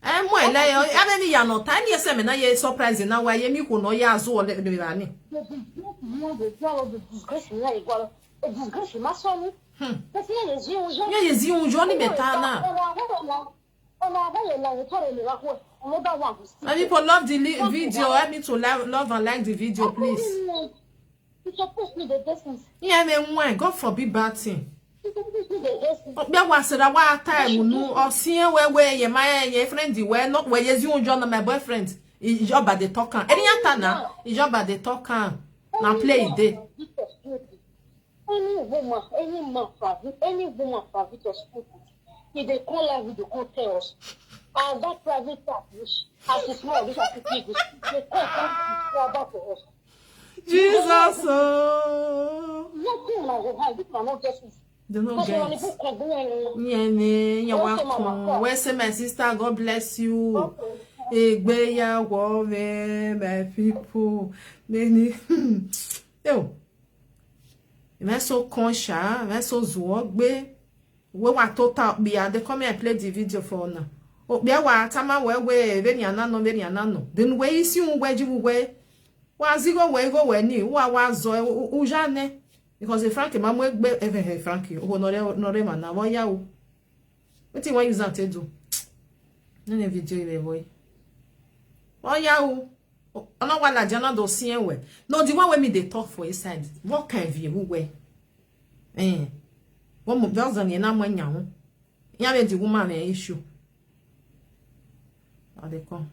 Ẹ mú ẹ lẹ́yìn, ẹ bẹ ní ìyànà ta, ẹ ní ẹsẹ̀ mi náà yẹ surprise náà wáyé, mi kò náà yá azú ọ̀lẹ́ mi rà ní. The disgrace, wọ́n lè gbọ́ the disgrace ní àyíkọ́ lọ. The disgrace má sọ ní. Hmm. Ẹ ti yẹ yẹ zi oúnjẹ. Yẹ yẹ zi oúnjẹ ní mẹ́ta náà. Ọ̀nà àbẹ̀yẹ̀ là ń tọrọ ìlera kú ẹ̀. Another one go still And people love the li- video. Help me to love, love and like the video, please. You suppose to dey dey since. Yeah, me why? God forbid bad thing. You suppose to dey dey since. Okpia wa sera wa time nu o si en we we ye my ye friend we no we ye zi unjo na my boyfriend. Ijoba dey talk am. Any ata na Ijoba dey talk am. Na play e dey. Any woman, any man for Avi- any woman for Victor School, if they call her, they go tell us. And that private part, which as it's small, which as it's big, they call that to cover for us. Jesus oh. Nothing na go hide, this man no get it. They no Because when get. People come, they Yeah, yeah, you're welcome. Where say my sister, God bless you. Egbeyawo, eh, my people. Many. Yo. Even so conscious, even so zuogbe. We wa total be at the come and play the video for now. Okpia wa tama we we very anano very anano. Then we isi un we ji we. Wa zigo we go we ni wa wa zo ujane. Because if Frankie mamu egbe even he Frankie. Oh no re no re man na wo ya o. Wetin wan use am take do? No ne video ibe boy. Wo ya o. Ona wa la jana do si en we. No, the one wey me dey talk for inside. What kind of you we? Eh. What mo bells on na mo nya ho. Ya be the woman me issue. How they come?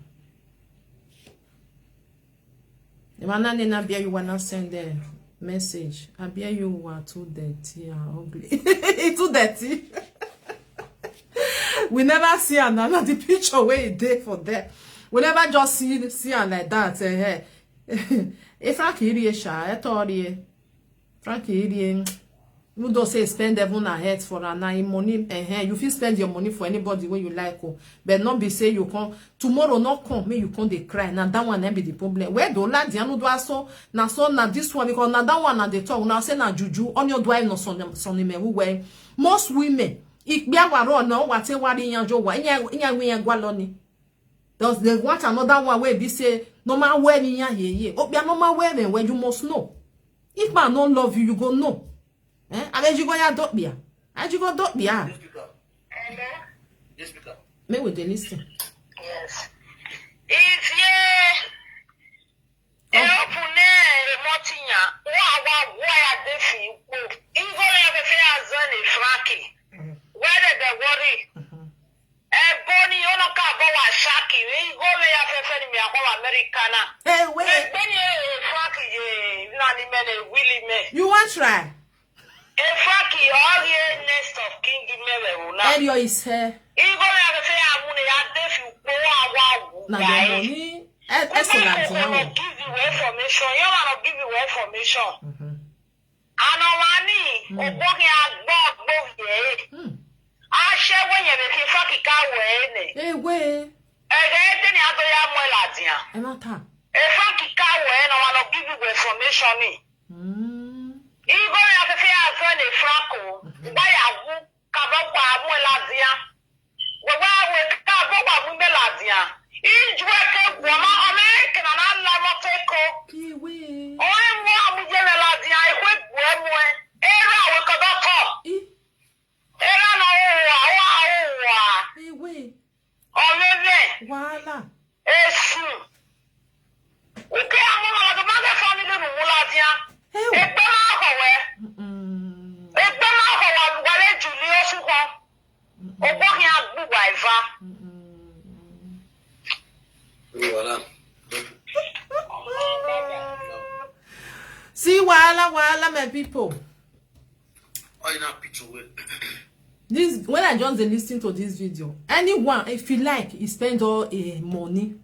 The man na na be you wanna send the message. I be you are too dirty and ugly. Too dirty. We never see another the picture where it dey for there. We never just see see am like that. Eh, eh. If Frankie iri sha, e tori e. Frankie iri e. You don't say spend even a head for an eye money. Eh, eh. You fit spend your money for anybody when you like. Oh. But not be say you come tomorrow not come, make you come dey cry. Now that one na be the problem. Where do la di anu do aso? Na so na this one because na that one na dey talk. Now say na juju. On your do I no son son me who way. Most women, ikpia waro na wa te wari yan jo wa. Inya inya wi yan gwa lo ni. Does they want another one wey be say no man wear me yan ye ye. Okpia no man wear me when you must know. If man no love you, you go know. Eh? Abe you go ya dokpia. Abe you go dokpia. This speaker. This speaker. Make we dey listen. Yes. If ye e open e motinya, wa wa wa ya defi po. Igo le be fe azan e Frankie. Where the worry? Eboni ono ka bo wa shaki. Igo le ya fe fe ni mi akwa Americana. Hey, wait. Eboni e Frankie ye na ni me ne wili me. You want try? E Frankie all ye next of king me we una. Erio is here. Igo le ya fe fe ya mu ne ya defi po wa wa wu. Na your money. E- Excellent. Come on, Yeah. Give you information. You wanna give you information. Ana wani ogboghi agbo agbo ye. Hmm. Ashe wenye be ki Frankie ka we ne. Hey, wait. Ege ete ni ato ya mo la dia. E ma ta. E Frankie ka we na wanna give you information ni. Mm. Igo ya fe fe ya fe ne Franco. Ba ya wu ka bo kwa mo la dia. We wa we ka bo kwa mo me la dia. Ijwe ke gwo ma o me ke na na la mo te ko. Kiwi. O e mo amu je me la dia e kwe gwo mo e. E ra we ko do ko. I. E ra na o wa wa o wa. Iwi. O me me. Wala. Esu. Uke amu na la ma ke family nu mu la dia. Hey. Egbe ma ko we. Mm. Egbe ma ko wa wa le ju ni osu ko. Ogboghi agbo wa iva. Voilà. See, wala, wala, my people. Why not picture with? This when I just dey listen to this video, anyone if you like, you spend all a money,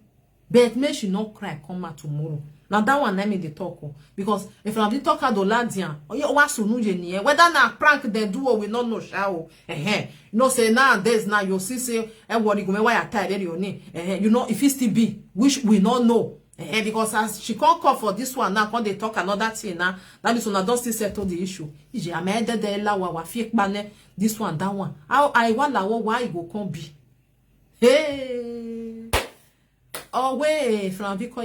but make you not cry come out tomorrow. Now that one let me dey talk oh, because if I be talk out the ladian, oh yeah, what sunu je ni eh? Whether na prank they do or we not know sha oh. Eh eh. You know say nowadays now you see say eh worry go me why I tie very on eh. Eh you know if it still be which we not know. Eh because as she can't call for this one now, can't they talk another thing now? That means una don still settle the issue. Ije amede de la wa wa fi kpane this one that one. How I want la wo why go come be. Hey. Oh wait, from Victor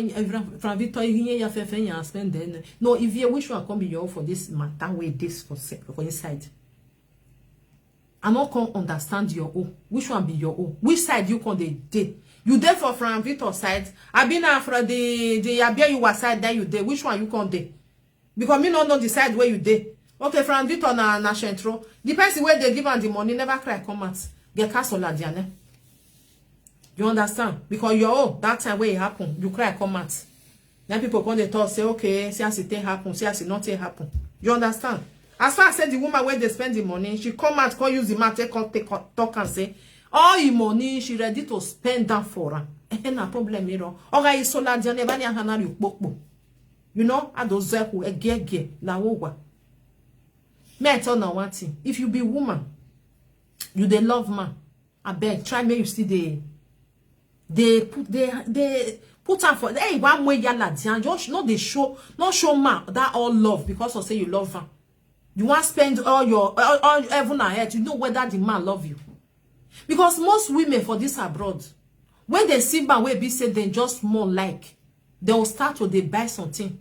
from Victor yin ya fe fe yan spend then. No, if you which one come be your own for this matter wey this for se- for inside. I no come understand your own. Which one be your own? Which side you come dey dey? You dey for Frank Victor side? Abi na from the the Abioyiwa side that you dey? Which one you come dey? Because me no know the side where you dey. Okay, Frank Victor na na Central. The person where they give am the money never cry come out. Get castle at their name. You understand? Because your own, that time where it happen, you cry come out. Then people come dey talk say, okay, see as it take happen, see as it not take happen. You understand? As far as say the woman where they spend the money, she come out, come use the man, take come, take come, talk and say, all the money she ready to spend down for her. Eh, na problem, you know. Oga isola diane bani ahana ri ukpokpo. You know, adozeku egege la wowa. Me I tell na one thing. If you be woman, you dey love man. I beg, try make you see the they put they they put am for hey one way yala dian just no dey show no show man that all love because of say you love am. You wan spend all your all, all heaven and earth, you know whether the man love you. Because most women for this abroad, when they see man wey be say dem just more like, they will start to dey buy something.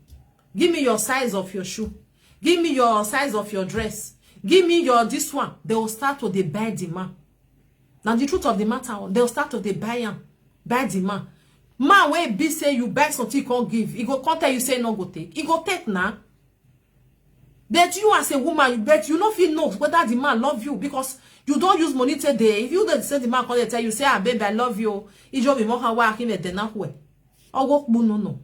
Give me your size of your shoe. Give me your size of your dress. Give me your this one. They will start to dey buy the man. Now the truth of the matter, oh, they will start to dey buy am, buy the man. Man wey be say you buy something, you can't give. He go come tell you say no go take. He go take now. That you as a woman, but you no fit know whether the man love you because you don't use money today. If you don't say the man come dey tell you say, ah, babe, I love you, ijo mi mo ha wa akin e dena hwe. Owo kpu no no.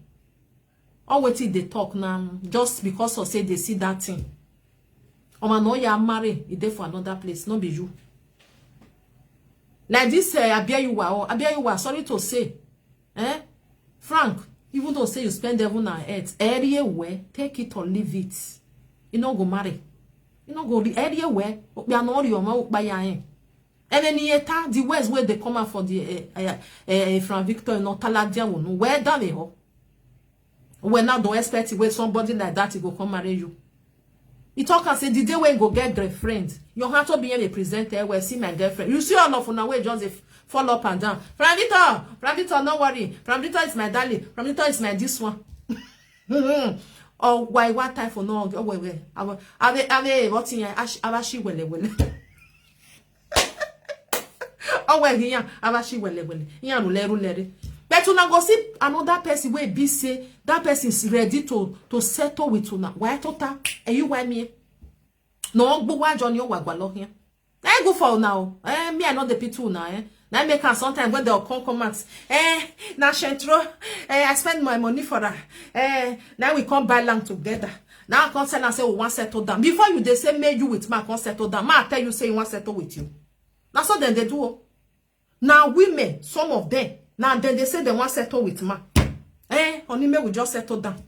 All wetin they talk now, just because of say they see that thing. Omo no ya marry, e dey for another place, no be you. Like this, uh, Abioyiwa, oh, Abioyiwa, sorry to say, eh? Frank, even though say you spend heaven and earth, area where, take it or leave it. You no go marry. You no go re- area where, okpia no ori omo okpa ya eh. And then yeta, the words where they come out for the uh, uh, uh, Frank Victor, no taladia no where down the ho. When now don't expect it where somebody like that he go come marry you. He talk and say the day when go get girlfriend, your heart will be a presenter. Well, see my girlfriend. You see all of una way just dey f- fall up and down. Frank Victor, Frank Victor, no worry. Frank Victor is my darling. Frank Victor is my this one. Oh, why what time for no? Oh, wait, wait. I will, I will, I will, what in I will she wele wele. Oh, well, yeah, I will she wele wele. Yeah, rule, rule, rule. But una go see another person wey be say that person is ready to to settle with una. Why total? And you why me? No, but why Johnny Wagwa here? I go for now. Eh, me I know the people now. Eh, now make am sometimes when they come come out. Eh, na Central. Eh, I spend my money for her. Eh, now we come buy land together. Now I come sell and say we want settle down. Before you they say me you with me I come settle down. Ma I tell you say you want settle with you. That's what then they do. Oh. Now women, some of them, now then they say they want settle with man. Eh, only me we just settle down.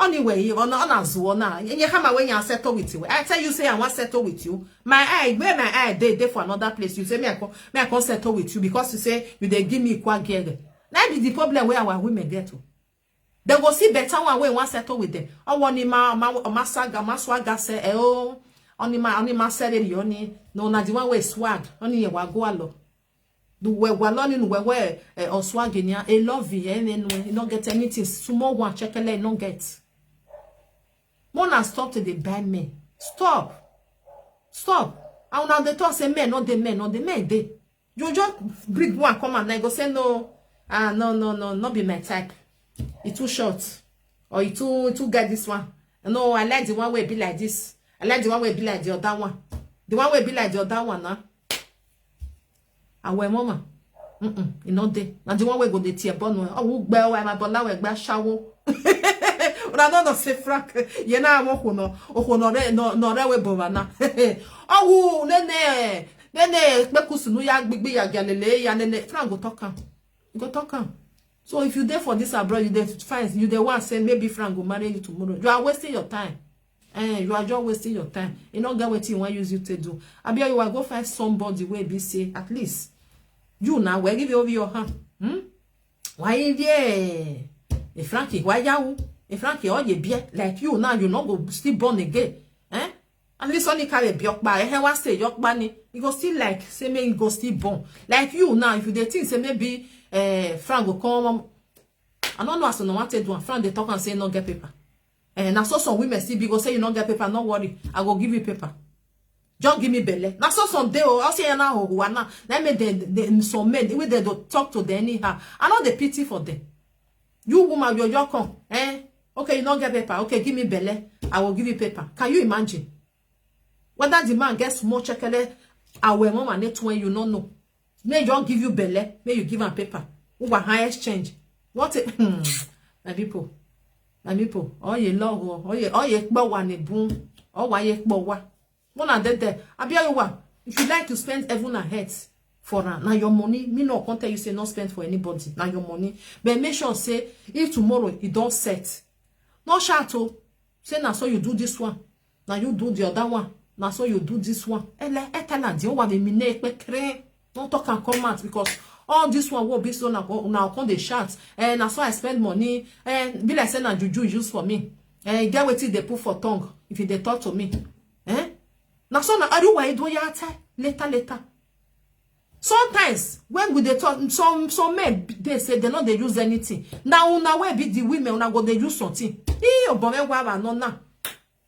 Anyway, you on on as one now. You come away and settle with you. I tell you, say I want settle with you. My eye, where my eye, they they for another place. You say me I come, me I come settle with you because you say you they give me equal gear. That be the problem where our women get to. They go see better one way one settle with them. I want him ma ma ma saga ma swaga say eh oh only ma only ma say really only no na the one way swag only ye wa go alo. The way wa loni no way way eh or swag in ya e love you eh no you no get anything small one check ele no get. Mona stop to dey buy men. Stop. Stop. And una dey talk say men no dey men no dey men dey. You just bring one come and I go say no. Ah no no no no be my type. E too short or e too e too get this one. No, I like the one wey be like this. I like the one wey be like the other one. The one wey be like the other one na. Awe mama. Mm-mm, e no dey. Na the one wey go dey tear bone. Oh, we gbe wa ma bola we gbe ashawo. Una no no say Frank. Ye na mo ko no. O ko no re no no re we bo wa na. Oh, ne ne. Ne ne pe kusunu ya gbigbi ya galele ya ne ne Frank go talk am. Go talk am. So if you dey for this abroad, you dey find you dey want say maybe Frank go marry you tomorrow. You are wasting your time. Eh, you are just wasting your time. You no get wetin you wan use you to do. Abi you wan go find somebody wey be say at least you na we give you over your hand. Hmm? Why there? If Frankie, why you? If Frankie, all you be like you now, you no go still born again. Eh? At least only carry biokpa. Eh, one say yokpa ni. You go still like say me you go still born. Like you now, if you dey think say maybe eh Frank go come. I don't know as no want to do. Frank dey talk and say no get paper. Eh, na so some women still be go say you no get paper, no worry. I go give you paper. Just give me belle. Na so some dey o, I say na ho ho na. Na make dem, dem, some men wey dem dey talk to them anyhow. I no dey pity for them. You woman, you just come. Eh? Okay, you no get paper. Okay, give me belle. I will give you paper. Can you imagine? Whether the man get small chekele, I will mama net when you no know. May just give you belle. May you give am paper. Who wa high exchange? What a hmm. My people. My people. Oh ye love. Oh ye oh ye kpo wa ni bun. Oh wa ye kpo wa. Una dey there. Abi you wa. If you like to spend heaven and earth for am, na your money. Me no come tell you say no spend for anybody. Na your money. But make sure say if tomorrow e don set, no shout o. Say na so you do this one. Na you do the other one. Na so you do this one. Ele etela di o wa me me na epe kre. No talk and come out because all this one will be so na go na come dey shout. Eh, na so I spend money. Eh, be like say na juju you use for me. Eh, get wetin dey put for tongue if you dey talk to me. Eh? Na so na aruwa ido ya te later later. Sometimes when we dey talk, some some men dey say they no dey use anything. Na una wey be the women, una go dey use something. Ii, obo me wa ba no na.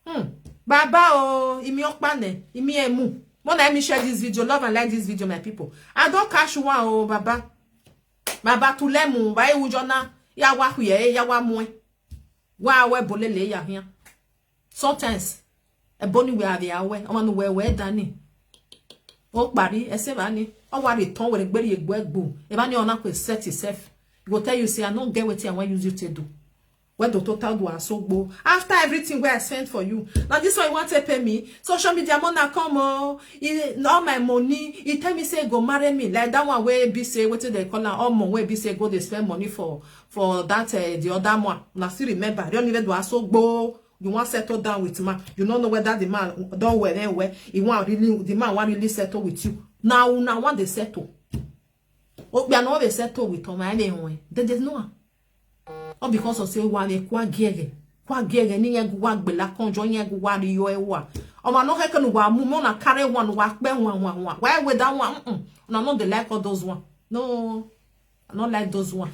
Hmm. Baba o, imi okpane, imi emu. More na emi share this video, love and like this video, my people. I don catch one o, baba. Baba tulemu, ba e ujo na. Ya wa huye, ya wa mwe. Wa we bolele ya hia. Sometimes, eboni we ave awe, omanu we we dani. O pari, ese bani. O wa return we gberi egbo egbo. E bani ona kwe set itself. Go tell you say I no get wetin I wan use you to do. Where the total do asogbo. After everything where I sent for you. Now this one you want to pay me. Social media mona come oh. He, all my money. He tell me say go marry me. Like that one where be say wetin they call am all money where be say go dey spend money for for that uh, the other one. Now still remember. Don't even do asogbo. You want settle down with man. You don't know whether the man don't wear anywhere. He want really the man want really settle with you. Now now want they settle. Oh, we are not they settle with Tom. I mean, they didn't know. All because of say wa me kwa giege. Kwa giege ni yegu wa gbela konjo yegu wa ri yo e wa. O ma no he kenu wa mu mo na carry one wa pe one one one. Why with that one? Mm-mm. No no they like all those one. No. I don't like those one.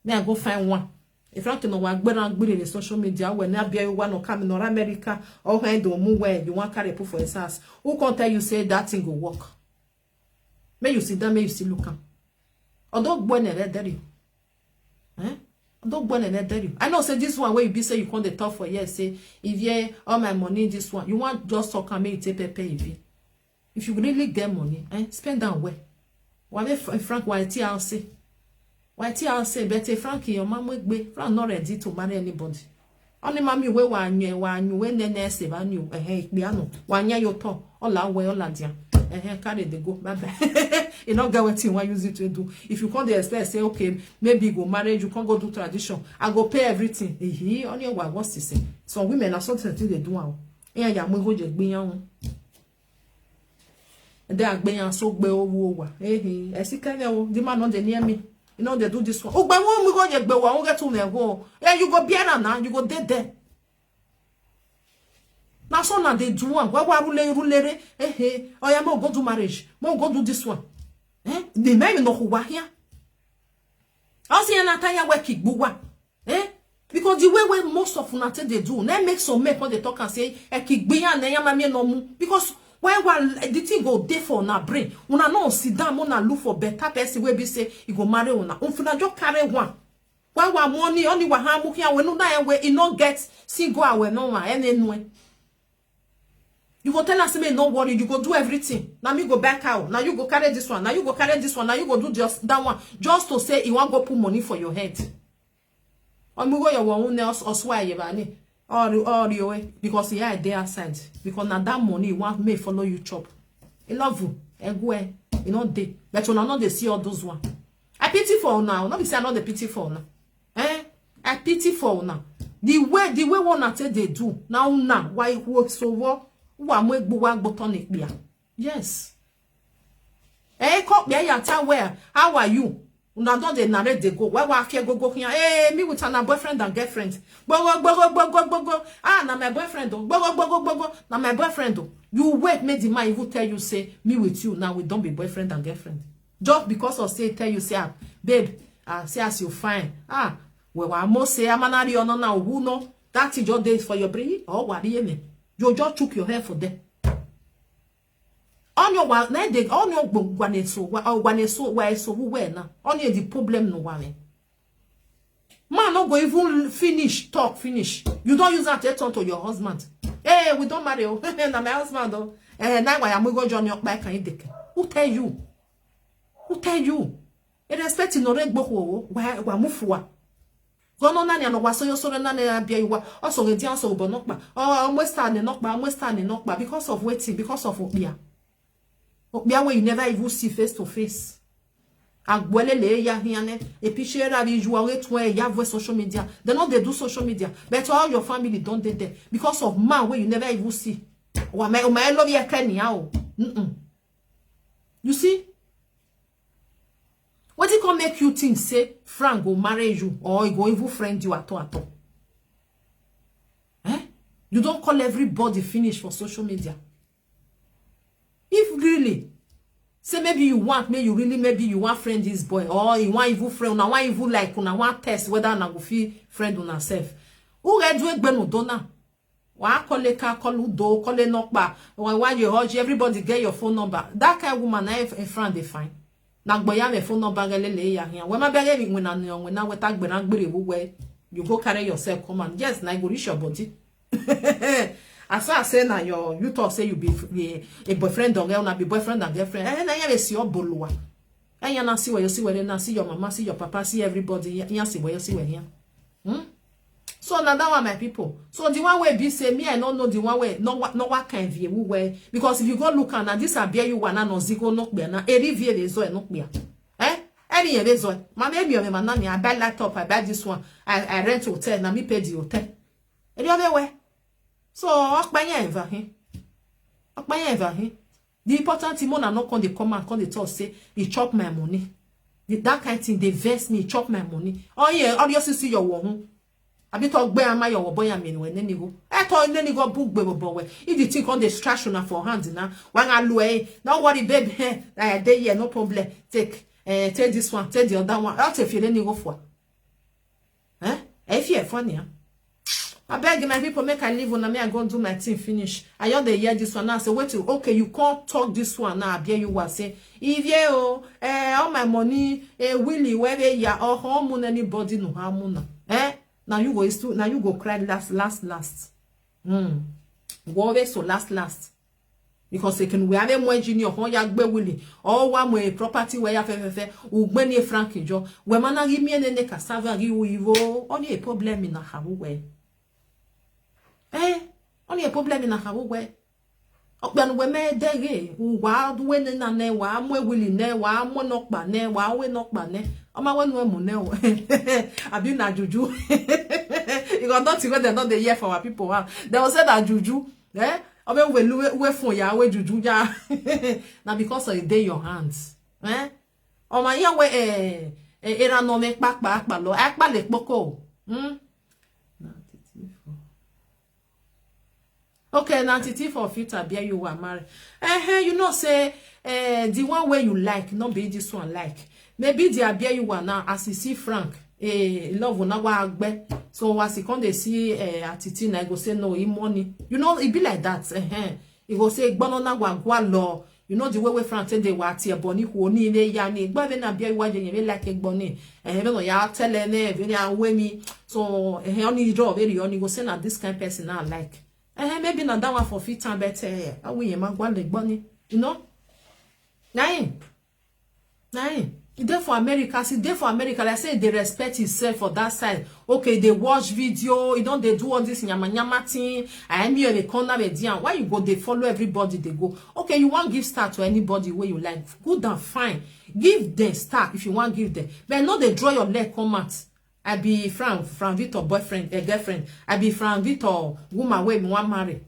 Me I go find one. If not no wa gbera gbiri in social media when na be one no come in America or he do mu where you want carry put for his house. Who can tell you say that thing go work? May you sit down, may you still look am. Although when I read you. Eh? Don't go and tell you. I know say this one where you be say you come the talk for here say if you all my money this one you want just talk and make you take pay pay if you if you really get money eh spend am well. Why make Frank why T L C why T L C but if Frank your mama gbe Frank not ready to marry anybody. Only mommy we wa nye wa nye we ne ne se ba new eh eh piano wa nye yo to all our way all dia eh eh carry the go bye bye. You no get wetin you wan use it to do. If you come dey expect say okay maybe you go marriage you come go do tradition I go pay everything ehi only wa what is it? Some women na something still dey do am. Eyan ya mo go je gbe yan o. They are gbe yan so gbe owo wa ehi e si kele o the man no dey near me. You know they do this one o gbe won mo go je gbe wa won get to me go yeah you go bear am na you go dey there. Na so na dey do am wa wa rule rule re ehe oya mo go do marriage mo go do this one. Eh the men no wa here. I see na tanya we kigbu wa. Eh because the way wey most of una take dey do na make some men come dey talk am say e kigbu ya na ya ma me no mu because why wa the thing go dey for una brain una no sit down una look for better person wey be say e go marry una una just carry one. Why wa money only wa ha mu kia we no na we e no get single awe no ma ene nwe. You go tell us me no worry you go do everything. Now me go back out. Now you go carry this one. Now you go carry this one. Now you go do just that one just to say he wan go put money for your head. Omugo your one ne oswa ye bani. Or or you because he are there outside because now that money he want me follow you chop. He love you. Egwe. You know dey. But you no dey see all those one. I pity for now. Not be say I no dey pity for now. Eh? I pity for now. The way the way one take dey do now now why work so what? Who am we gbuwa gboton ikpia? Yes. Eh, come here, ya tell where? How are you? Una don dey narrate dey go. Why wa fear go go here? Hey, me with my boyfriend and girlfriend. Gbogo gbogo gbogo gbogo. Ah, na my boyfriend o. Gbogo gbogo gbogo. Na my boyfriend o. You wait make the man even tell you say me with you now we don be boyfriend and girlfriend. Just because of say tell you say ah, babe, ah, see as you fine. Ah, we wa mo say amanari ono na who no. That is your days for your brain. Oh, what do you mean? You just took your hair for them. Only one, na dey, only one gwaneso, wa, oh, gwaneso, wa eso, who where na? Only the problem no one. Man no go even finish, talk finish. You don't use that to turn to your husband. Hey, we don't marry, oh. Na my husband, oh. Eh, na why I'm going to join your back and deke. Who tell you? Who tell you? E respect no re gbo ho, wa, wa mufua. Gono nani ano wa so yo sore nani abia iwa. Oso re dia oso bo no pa. Oh, mo sta ni no pa, mo sta ni no pa. Because of waiting, because of okpia. Okpia where you never even see face to face. Agbole le ya hiane. E picture that you are to ya vo social media. They no dey do social media. But all your family don't dey there. Because of man where you never even see. Wa me, o me love you, Kenny, oh. Mm-mm. You see? What did come make you think say Frank go marry you or he go even friend you at all, at all? Eh? You don't call everybody finish for social media. If really, say maybe you want, maybe you really, maybe you want friend this boy, or you want even friend, una want even like, una want test whether una go fit friend una self. Who get you gbenu dona? Wa call a car, call udo, call a knock bar. Why, why you hold you? Everybody get your phone number. That kind of woman, I, a friend they find. Na gboya me phone number, get lele ya here. When my beg me, when I know, when I wet, I gbera gbere, where you go carry yourself, come and yes, na go reach your body. As I say, now your, you talk say you be, be a boyfriend or girl, na be boyfriend and girlfriend. And I have a see your bolua. And you na see where you see where you na see your mama, see your papa, see everybody. You see where you see where here. Hmm? So now that one, my people. So the one way be say me, I don't know the one way. No what, no what kind of view where, because if you go look and this appear you wanna no zigo no be na eri view is no be. Eh? Any of this one. My maybe of my nanny, I buy laptop, I buy this one, I, I rent hotel, na me pay the hotel. Any other way. So okpanya ever him. Okpanya ever him. The important thing, Mona no come dey come and come dey talk say he chop my money. The, that kind thing dey vex me, chop my money. Oh yeah, obviously see your woman. Abi to gbe ama your boy am anyway, neni go. E to neni go book gbe bobo we. If the thing come dey scratch una for hand now, why I lu eh? Don't worry, babe. Eh, I dey here, no problem. Take, eh, take this one, take the other one. I'll take you, neni go for. Eh? If you funny, huh? I beg my people, make I leave una, me I go do my thing finish. I hear they hear this one now. Say, wait till, okay, you can't talk this one now. I hear you was say, if you, oh, eh, all my money, eh, Willie, where they ya, or home on anybody no harm on. Eh? Now you go is too, now you go cry last, last, last. Hmm. Go away so last, last. Because they can we have a more junior, hon ya gbe Willie, or one way property where ya fe fe fe, ugbeni Frank jo. We mana give me any cassava, give you evo, only a problem in a how way. Eh? Only a problem in a how way. Okpia no we me dege, wa we ne na ne, wa mo Willie ne, wa mo no pa ne, wa we no pa ne. O ma we no mu ne o. Abi na juju. You got nothing where they not the year for our people. Huh? They will say that juju. Eh? O be we lu we fun ya we juju ya. Na because of it dey your hands. Eh? O ma ya we eh eh, era no me pa pa pa lo. E pa le poko. Hmm? Okay, now Titi for future, bear you were married. Eh, you know, say, eh, the one where you like, not be this one like. Maybe the bear you were now, as you see Frank, eh, love will not work back. So as you come, they see, eh, Titi, and I go say, no, he money. You know, it be like that. Eh, eh. He go say, "Gbono na wa gwa lo." You know the way we Frank say they were tear boni, who ni, they ya ni. But when I bear you, why you like a boni? Eh, no, ya tell her, eh, very away me. So, eh, only draw very only go say, na this kind person I like. Eh, maybe na that one for fit and better. Eh, I will, man, go and gboni. You know? Nine. Nine. E dey for America. See, dey for America. Like say they respect himself for that side. Okay, they watch video. You don't they do all this nyama nyama thing. I am here, they come now, they there. Why you go? They follow everybody. They go. Okay, you want give star to anybody where you like. Good and fine. Give them star if you want give them. But no, they draw your leg, come out. I be Frank, Frank Victor boyfriend, a girlfriend. I be Frank Victor woman where me want marry.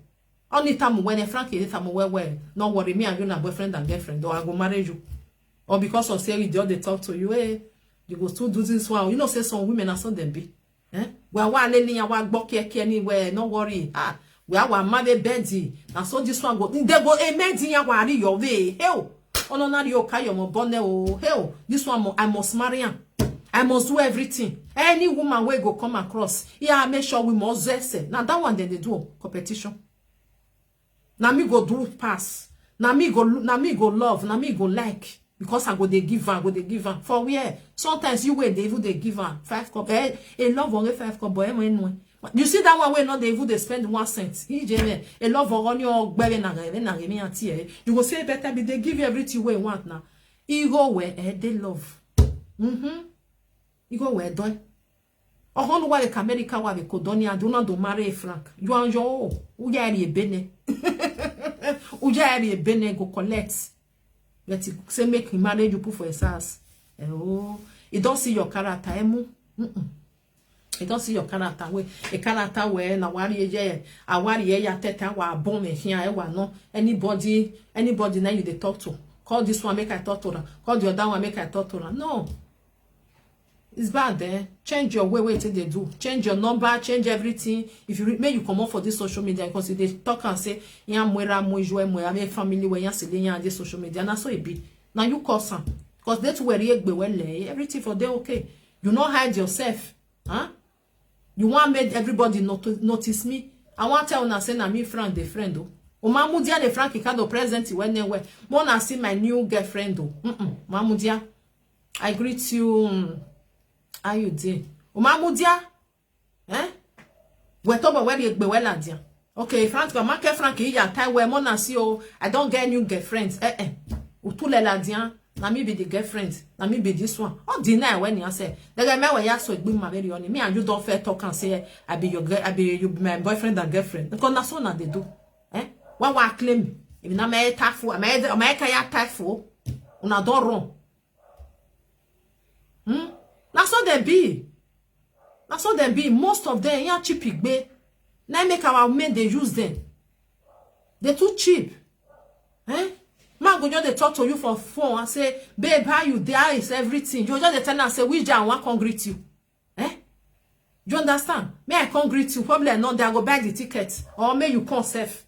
Only time when a Frank is time where, where. No worry, me and you na boyfriend and girlfriend. Or I go marry you. Or because of say we the other talk to you, eh? You go still do this one. You know, say some women are some them be. Eh? Well, wa leni ya wa gboke ke anywhere. No worry. Ah, we are wa marry bedi. And so this one go. They go a medi ya wa ri your way. Hell. Oh no, not your car, your bone. Oh, hell. This one, mo- I must marry him. I must do everything. Any woman we go come across, yeah, I make sure we must dress it. Now that one, then they do competition. Now me go do pass. Na me go, na me go love, na me go like, because I go dey give am, go dey give am. For where? Sometimes you wey dey even dey give am five cup. Eh, a love only five cup, but eh, when, when. You see that one wey no dey even dey spend one cent. Ije me, a love only ogbere na gere na gere auntie eh. You go say better be dey give you everything wey you want now. Igo we eh, dey love. Mm-hmm. Igo we doi. Ohon wa ka America wa be ko doni adu na do marry Frank. You and your uja eri ebene. Uja eri ebene go collect. But he say make him marry you put for his house. Eh, oh, he don't see your character, emu. Mm-mm. He don't see your character. Wait, a character where na wari ye, a wari ye ya teta wa bon me here e wa no. Anybody, anybody now you dey talk to. Call this one make I talk to her. Call the other one make I talk to her. No. It's bad, eh? Change your way, way they do. Change your number, change everything. If you re- make you come up for this social media because they talk and say, yeah, mwera, mwe, jwe, mwe, I mean, family, where you're sitting on this social media. And that's so it be. Now you cause some. Because that's where you be well, eh? Everything for them, okay. You not hide yourself. Huh? You want make everybody not- notice me. I want tell una say na me friend the friend though. Omamudia the Frank Ricardo present when they were. Mona see my new girlfriend though. Mm-mm. Mamudia. I greet you. Mm. How you dey? Omamudia. Eh? We talk about where you be well at. Okay, Frank, go market Frank, you tie where Mona see oh, I don't get new girlfriends. Eh eh. Utule la dia. Na me be the girlfriend. Na me be this one. Oh, deny when you say. The guy me where you so big my very on. Me and you don't fair talk and say I be your girl, I be you be my boyfriend and girlfriend. Because that's what they do. Eh? What what claim? If na me typhoon, am I am I kaya typhoon? Una don't run. Hmm? Na so dem be. Na so dem be. Most of them, yeah, cheap igbe. Na make our men they use them. They too cheap. Eh? Man go just dey talk to you for phone and say, babe, how you dey? How is everything? You just dey tell am say, which day I wan come greet you? Eh? You understand? Me, I come greet you. Probably I know that I go buy the ticket. Or may you come sef.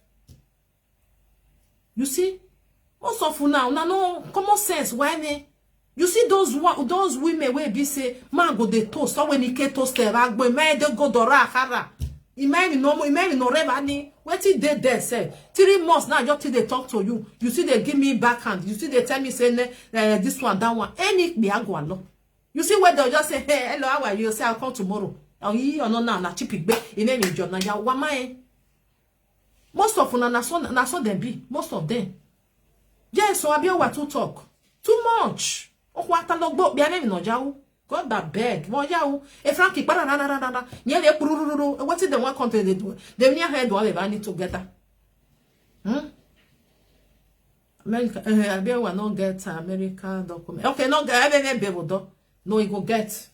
You see? Most of una, una no common sense. Why me? You see those wo- those women wey be say man go dey toast, or when he can toast them, agbo, man dey go dora akara. Imagine no more, imagine no reba ni. Wetin dey there sef? Three months now, just till they talk to you. You see they give me backhand. You see they tell me say ne, uh, this one, that one. Any me I go along. You see where they'll just say, hey, hello, how are you? Say I'll come tomorrow. Oh, you are not now, na cheap igbe. It made me job. Now, why am I? Most of una na so na so dem be. Most of them. Yes, so Abiowa too talk too much. Okwata logbo bi ane mi no jawu. God that beg. Mo jawu. E Frankie para na na na na. Nye le purururu. What did they want come to they do? They near head one they need together. Hmm? America, uh, Abiowa no get America document. Okay, no get every baby do. No, he go get.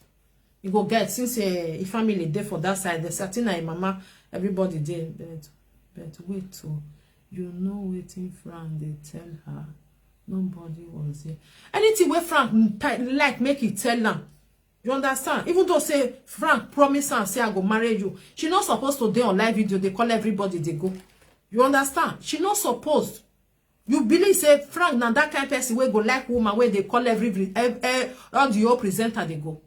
He go get since uh, his family there for that side. The Satina, his mama, everybody there. But, but wait, oh, you know waiting Frank they tell her. Nobody was there. Anything where Frank mm, ti- like make he tell her. You understand? Even though say Frank promise and say I go marry you, she not supposed to dey on live video. They call everybody they go. You understand? She not supposed. You believe say Frank na that kind person wey go like woman wey dey call every every- eh, eh, all the whole presenter dey go.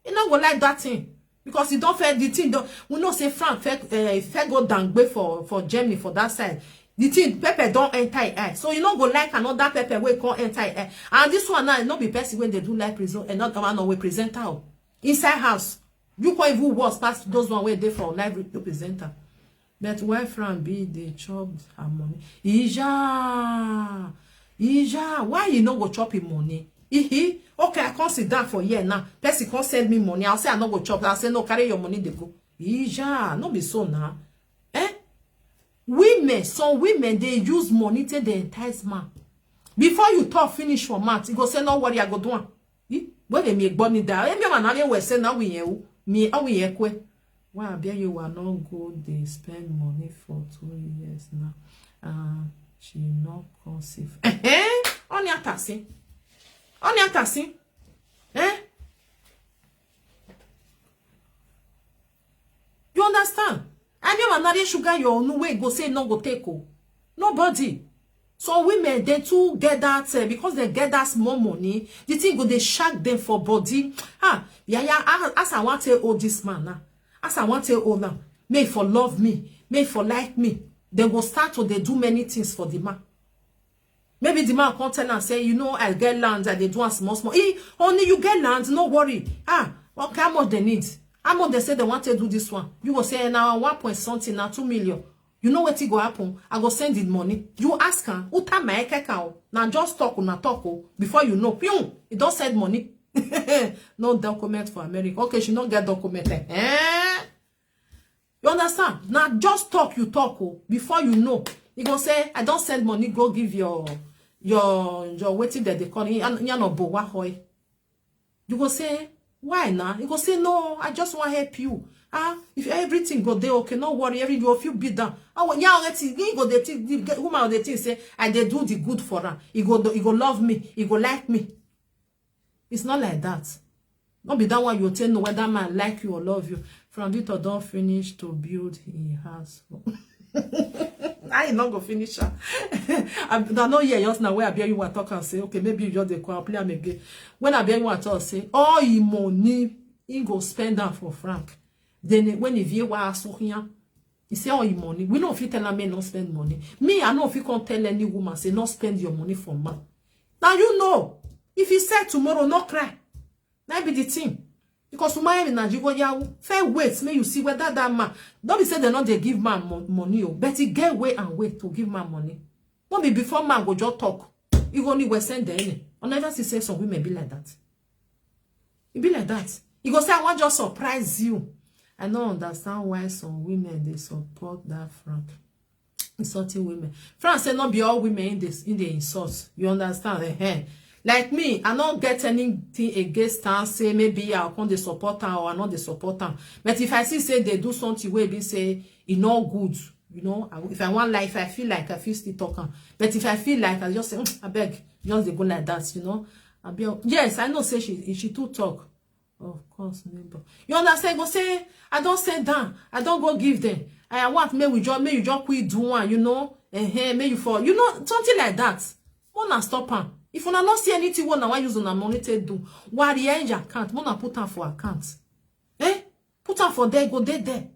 He no go like that thing because he don fair the thing don we know say Frank fair eh, fair go down gbe for for Germany for that side. The thing pepper don enter him eye, so he no go like another pepper wey come enter him eye. And this one now no be person wey dey do like prison and not governor wey presenter o inside house. You come even worse pass those one wey dey for live radio presenter. But why Fran be dey chop her money? Ija, Ija, why you no go chop him money? Ihi, okay, I come sit down for here now. Person come send me money. I'll say I no go chop. I'll say no, carry your money dey go. Ija, no be so now. Eh? Women, some women they use money till they entice man. Before you talk finish for month, he go say no worry, I go do am. When they make money that, every man have we say now we you me how we ekwe. Why Abia you are not go they spend money for two years now? Uh, she not conceive. Eh? Only atasi. Only atasi. Eh? You understand? I mean, another sugar your own way go say no go take oh. Nobody. So women they too get that uh, because they get that small money. The thing go they shark them for body. Ah, yeah, yeah. As, as I want to owe this man now, as I want to owe now, may for love me, may for like me. They go start to they do many things for the man. Maybe the man come tell am say, you know, I get land, I dey do am small small. He, only you get land, no worry. Ah, okay, how much they need? How much they say they want to do this one? You go say, now one point something, now two million. You know what it go happen? I go send the money. You ask her, uta my keka o. Now just talk, una talk o. Before you know, pium, it don't send money. No document for America. Okay, she no get document. Eh? You understand? Now just talk, you talk o. Before you know, he go say, I don't send money, go give your your your waiting that they call it. You go say, why now? He go say, no, I just want to help you. Ah, if everything go there, okay, no worry, every you feel beat down. Oh, yeah, already he go the thing, the woman the thing say, I they do the good for her. He go he go love me, he go like me. It's not like that. Not be that one you tell no whether man like you or love you. From Victor don't finish to build his house. I not go finish her. I, I know here just now where I bear you want talk and say, okay, maybe you just dey call, play am again. When I bear you want talk, say, all he money, he go spend am for Frank. Then when he view what I saw here, he say all he money. We know if you tell a man not spend money. Me, I know if you can't tell any woman, say not spend your money for man. Now you know, if he said tomorrow, not cry. That be the thing. Because woman in Nigeria, fair wait, may you see whether that man, don't be say they not they give man mo- money, oh, but he get way and way to give man money. Not be before man go just talk. You only will send there. I never see say some women be like that. It be like that. He go say, I want just surprise you. I don't understand why some women they support that Frank. Insulting women. Frank say not be all women in this in the insult. You understand? Eh, eh. Like me, I don't get anything against her. Say maybe I come the support her or I not the support her. But if I see say they do something where be say it not good, you know, I, if I want life, I feel like I feel still talk am. But if I feel like I just say, "Mm, I beg, just they go like that, you know." I be, yes, I know say she she too talk. Of course, neighbor. You understand? Go say, I don't send down. I don't go give them. I want me with your me you just quit do one, you know. Eh, eh, may you for you know something like that. Wanna stop am. If una not see anything, wanna why use una money to do? Why the end your account? Wanna put am for account. Eh? Put am for there, go there there.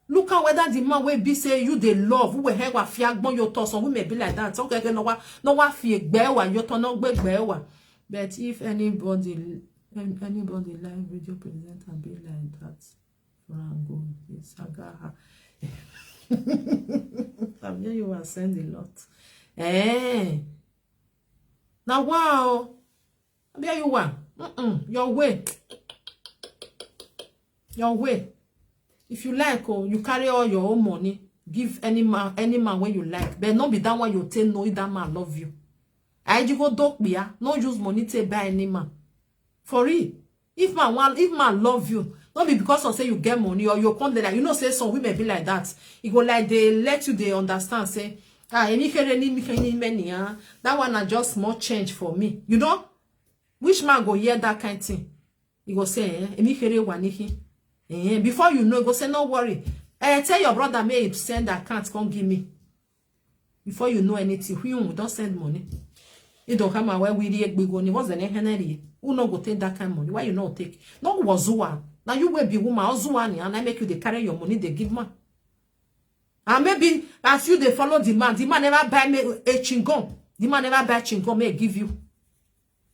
Look at whether the man will be say you they love, who will have a fear gbon your thoughts, or we may be like that. Okay, okay, no wa no wa fear gbewa, your turn not gbewa. But if anybody an- anybody live video presenter be like that, Frank go the saga. I'm here you are send a lot. Eh. Now wow. There you are. Mm-mm. Your way. Your way. If you like, oh, you carry all your own money. Give any man, any man when you like. But not be that one you take no, that man love you. I you go dog beer. No use money to buy any man. For real. If man want, if man love you, not be because of say you get money or you come there, you know say some women be like that. It go like they let you they understand say, ah, any care any any many ah. That one are just small change for me. You know? Which man go hear that kind thing? He go say, eh, any care one eh. Before you know, go say no worry. Eh, tell your brother may send account come give me. Before you know anything, we don't send money. You don't come away with the big money. What's the name Henry? Who no go take that kind of money? Why you not take? No was one. Now you will be woman or one and I make you they carry your money they give man. And maybe as you they follow the man, the man never buy me a chingom. The man never buy chingom may give you.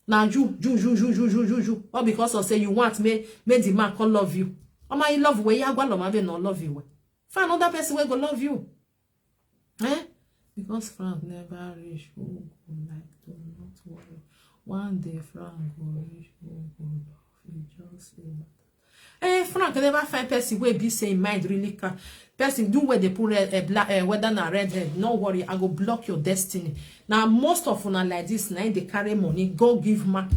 Now you, you, you, you, you, you, you, you. All because of say you want me, make the man come love you. Oh my love where you go love, no love you. Find another person where go love you. Eh? Because Frank never reach who go like to not worry. One day Frank go reach who go love. He just say that. Eh, Frank never find person where be say mind really can. Person do where they put red, eh, black, eh, whether na red head. No worry, I go block your destiny. Now most of una like this, now they carry money, go give man.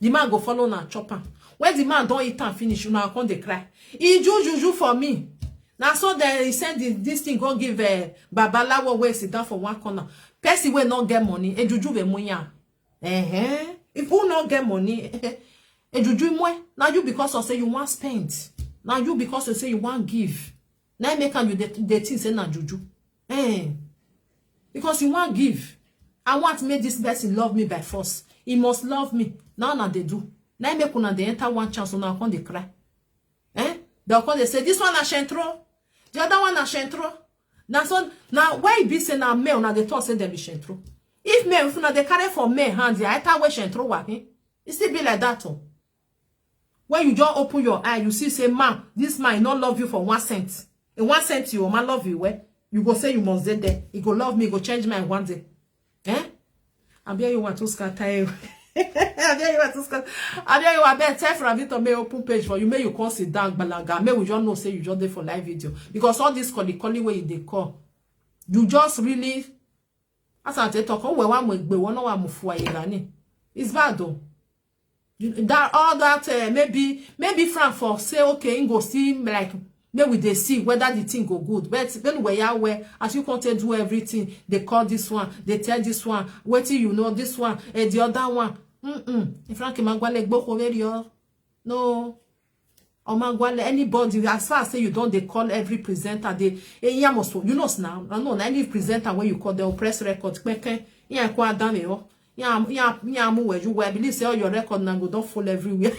The man go follow na chop am. When the man don't eat and finish, una come dey cry. He do juju for me. Now so then he send the, this thing go give uh, Babalawo where sit down for one corner. Person wey no get money, e juju be muya. Eh eh. If who no get money, e juju mwe. Now you because of say you want spend. Now you because of say you want give. Now make am you dey dey think say na juju. Eh. Because you want give. I want make this person love me by force. He must love me. Now na dey do. Now make una dey enter one chance una come dey cry. Eh? They come dey say this one na shentro. The other one na shentro. Na so na why e be say na male una dey talk say dem be shentro. If men, if una dey carry for men hand, the item wey shentro wa, eh? E still be like that o. When you just open your eye, you see say man, this man no love you for one cent. A one cent you man love you well. You go say you must dey there. He go love me, he go change my one day. Eh? Abia you want to scatter you. Abia you want to scatter. Abia you abeg tell Fravito may open page for you. May you come sit down, gbalaga. May we just know say you just dey for live video. Because all this calling, calling wey you dey call, you just really, as I take talk, oh, we want we want no one move for you. It's bad though. You, that all that uh, maybe maybe Frank for say okay, he go see like, may we dey see whether the thing go good. But then we are where as you come to do everything, they call this one, they tell this one, wetin you know, this one, eh, the other one. Mm-mm. Frank Emmanuel Gboko radio. No. Omagwale, anybody, as far as say you don't, they call every presenter, they, eh, yeah, must, you know, now, I know, any presenter when you call, they'll press record, kpeke, yeah, kwa dame, oh. Yeah, yeah, yeah, mu where you were, believe say all your record now go don't full everywhere.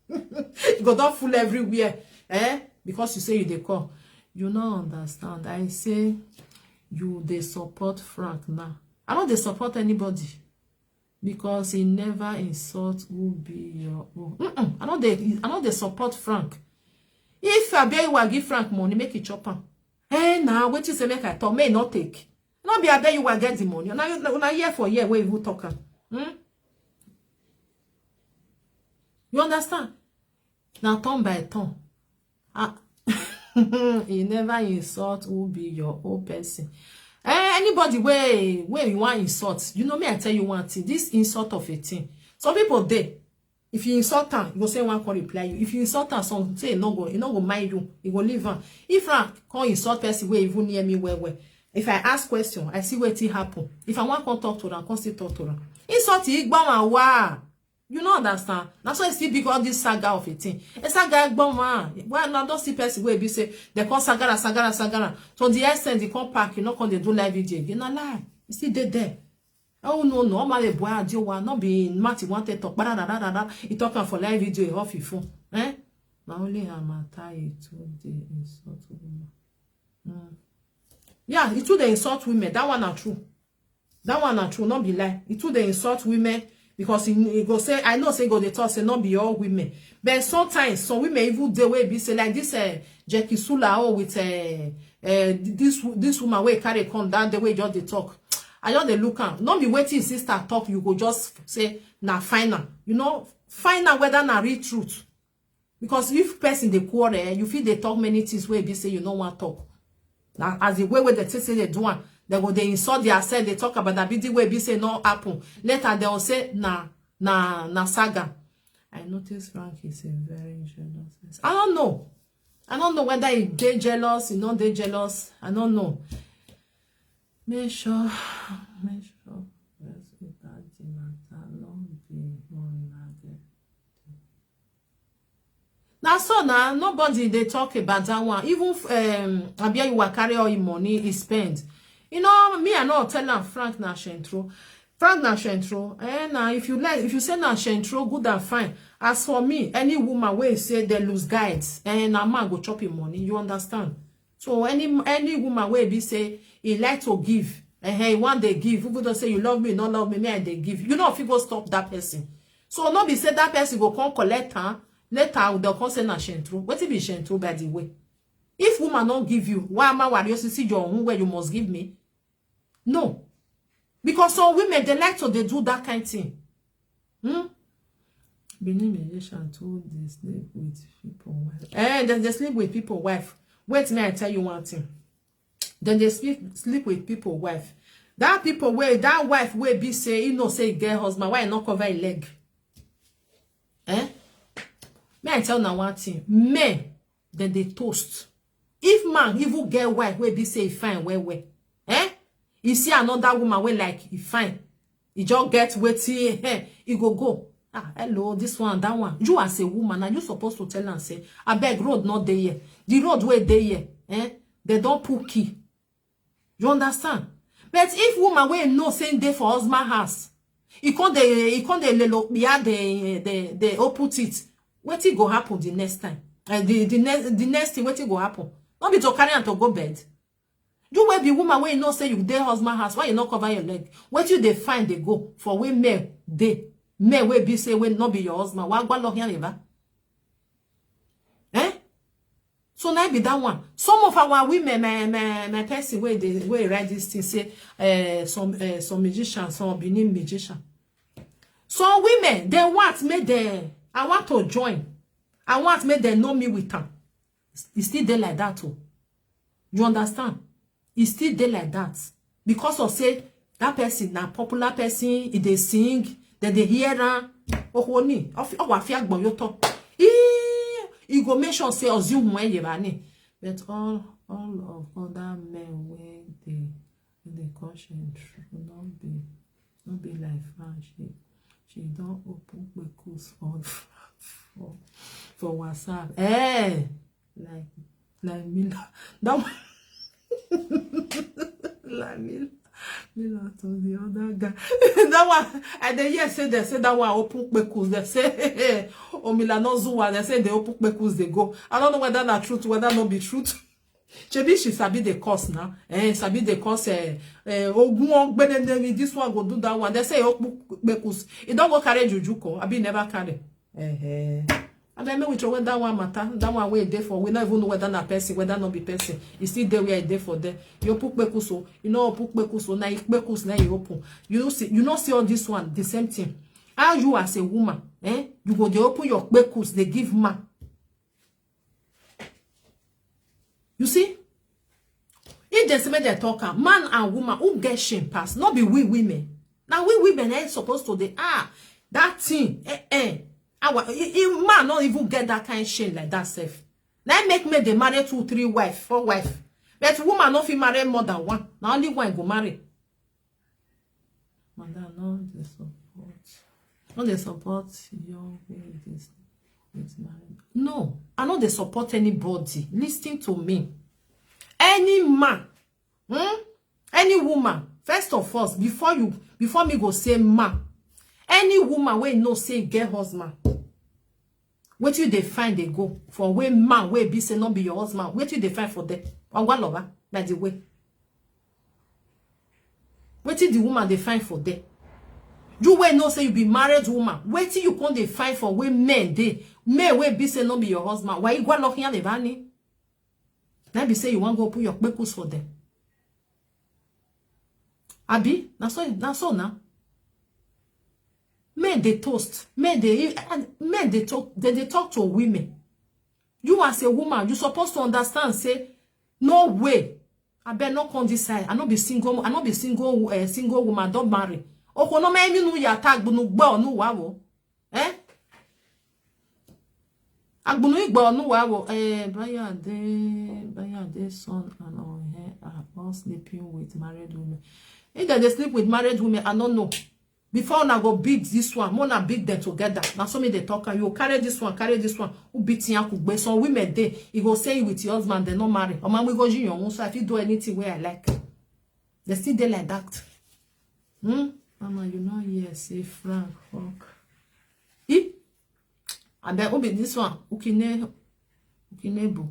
You go don't full everywhere, eh? Because you say you they call. You no understand. I say you they support Frank now. I don't they support anybody. Because he never insult who be your own. Mm-mm. I know they, I know they support Frank. If Abeiwa give Frank money, make it chop am. Hey, now what you say make I talk, may not take. Not be Abeiwa get the money. Now, now year for year, where you talk am. Hmm? You understand? Now turn by turn. Ah, you never insult who be your own person. Eh, anybody where where you want insult, you know me, I tell you one thing. This insult of a thing. Some people they, if you insult them, you go say one can reply you. If you insult them, some say no go, you no go mind you, you go leave them. If I come insult person where even near me where where. If I ask question, I see what thing happen. If I want come talk to them, come still talk to them. Insult, you go and wow. You no understand. That's why you see big all this saga of a thing. A saga gbon man. Well, now don't see person wey be say they call sagara, sagara, sagara. So the essence they come pack, you know, come they do live video again. Na lie. You see they there. Oh no, no, my boy, I do one. Not be Matty wanted talk. But da da da da. He talking for live video off your phone. Eh? Now only Hamata today insult woman. Mm. Yeah, he too they insult women. That one are true. That one na true, not be lie. He too they insult women because he, he go say, I know say go they talk say not be all women. But sometimes some women even the way be say like this uh, Jackie Sula oh, with uh, uh, this this woman wey carry come that the way just they talk. I just they look am. Not be waiting sister talk, you go just say na final. You know, final whether na real truth. Because if person they quarrel, eh, you feel they talk many things where be say you no want talk. Now, as the way where they say they do one, they go they insult their self, they talk about that be the way be say no happen. Later they will say na na na saga. I notice Frank is a very jealous person. I don't know. I don't know whether he they jealous, he not they jealous. I don't know. Make sure, make sure. Let's go back to matter. No be on again. Na so na nobody dey talk about that one. Even um, Abia you carry all your money, he spend. You know, me I no tell am Frank na shentro. Frank na shentro. Eh, na if you like, if you say na shentro, good and fine. As for me, any woman wey say they lose guides, eh, na man go chop your money. You understand? So any any woman wey be say he like to give, eh, he want they give. Even though say you love me, not love me, me I they give. You know if you go stop that person. So no be say that person go come collect her. Later they'll come say na shentro. What if be shentro by the way? If woman don't give you, why am I worried? You see your own where you must give me. No. Because some women they like to they do that kind thing. Hmm? Benin musician too they sleep with people wife. Eh, they, they sleep with people wife. Wait me, I tell you one thing. Then they sleep sleep with people wife. That people where that wife will be say, you know, say girl husband, why not cover a leg? Eh? May I tell now one thing? Men, then they toast. If man even get wife will be say fine, well, well. Eh? You see another woman will like he fine. He just get wetin eh, he go go. Ah, hello, this one, that one. You as a woman, are you supposed to tell and say, I beg road not there here. The road where they here, eh? They don't put key. You understand? But if woman wey know say dey for husband house, he come dey he come dey lelo bia dey dey dey open it. Wetin go happen the next time? Uh, the the next the next thing wetin go happen? No be to carry am to go bed. You wey be woman wey you know say you dey husband house, why you no cover your leg? Wetin you dey find dey go for wey men dey, men wey be say wey no be your husband? Wa gwa lo hian eba. Eh? So na be that one. Some of our women, my my my person wey dey wey write this thing say uh, some uh, some musician, some Benin musician. Some women they want make them. I want to join. I want make them know me with am. E still dey like that o. You understand? E still dey like that because of say that person na popular person, e dey sing, dem dey hear am. Ohoni, ofi- owa fi agbon yo to. E e go make sure say ozi hun eye ba ni. But all all of other men wey dey wey dey call she true no be no be like fan. She she don open kpekus for for for WhatsApp. Eh, like like Mila. That one like Mila. Mila to the other guy. That one I dey hear say they say that one open kpekus. They say Omila no zuwa. They say they open kpekus they go. I don't know whether na truth, whether no be truth. Shebi she sabi the course now. Eh, sabi the course. Eh, eh, ogun ogbene nemi. This one go do that one. They say open kpekus. E don go carry juju ko. Abi never carry. Eh eh. And then make we throw away that one matter. That one wey e dey for. We no even know whether na person, whether no be person. E still dey where e dey for there. You put kpekus o. You no put kpekus o. Na e kpekus na e open. You see, you no see all this one. The same thing. How you as a woman, eh? You go dey open your kpekus, dey give man. You see, if they say make they talk am, man and woman who get shame pass, no be we women. Now we women ain't supposed to dey ah that thing. Eh eh. Our i- i- man not even get that kind of shame like that self. Now make me dey marry two, three wife, four wife. But woman no fit marry more than one. Now only one go marry. Madam, no dey support. No dey support young ladies with marriage. No, I no dey support anybody. Listen to me. Any man, hmm? Any woman, first of all, before you, before me go say man, any woman wey know say e get husband, wetin you dey find dey go for wey man wey be say no be your husband? Wetin you dey find for there? Ogwa lover, by the way. Wetin the woman dey find for there? You wey know say you be married woman, wetin you come dey find for wey men dey? Men wey be say no be your husband. Why you go lock yan ebani? Na be say you wan go put your kpekus for them. Abi, na so na so na. Men dey toast, men dey and men dey talk, they dey talk to women. You as a woman, you supposed to understand say no way. I bet no come this side. I no be single. I no be single. Uh, single woman don marry. Oko no me mi nu ya tag bunu gbo nu wa wo. Eh? Agbunu igbo nu wa wo. Eh, Brian de Brian de son and Ohe are all sleeping with married women. If they dey sleep with married women, I no know. Before una go beat this one, more una beat them together. Na so me dey talk am. You carry this one, carry this one. Who beat Yakugbe? Some women dey. You go say with your husband, they no marry. Oman we go your own. So if you do anything where I like, they still dey like that. Hmm? Mama, you know yes, say Frank fuck. If and then who be this one? Ukine Ukinebu.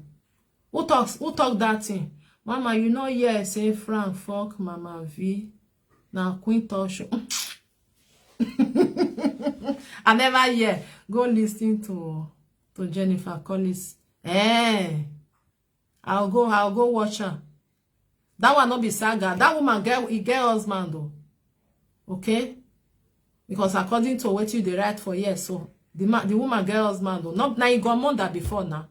Who talks who talk that thing? Mama, you know yes, say Frank fuck Mama V. Now Queen Tosho. I never hear. Go listen to to Jennifer Collins. Eh. I'll go I'll go watch her. That one not be saga. That woman get he get husband though. Okay? Because according to what you dey write for here, so the man the woman get husband though. Not now you got mother before now.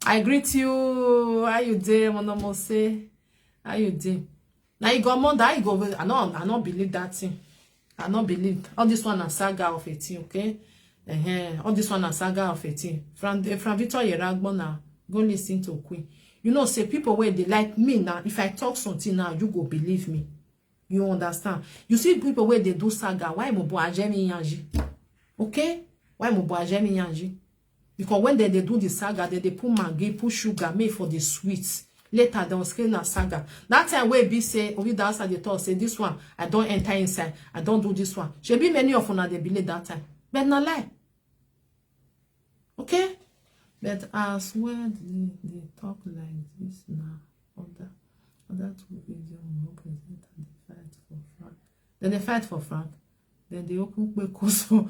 I greet you. How you dey, Monomose? How you dey? Now you got mother, how you go? I no I no believe that thing. I no believe. All this one na saga of a thing, okay? Uh-huh. All this one na saga of a thing. From eh, from Victor Yeragbo now, go listen to Queen. You know, say people where they like me now, if I talk something now, you go believe me. You understand? You see people where they do saga, why mo bo ajemi yanji? Okay? Why mo bo ajemi yanji? Because when they, they do the saga, they, they put maggi, put sugar, make for the sweets. Later, they will scream na saga. That time where be say, Ovi Dasa dey talk, say, this one, I don't enter inside. I don't do this one. Should be many of una they believe that time. But na lie. Okay? But as well, they, they talk like this now. Other Two video, no presenter dey fight for Frank. Then they fight for Frank. Then they open kpekus for.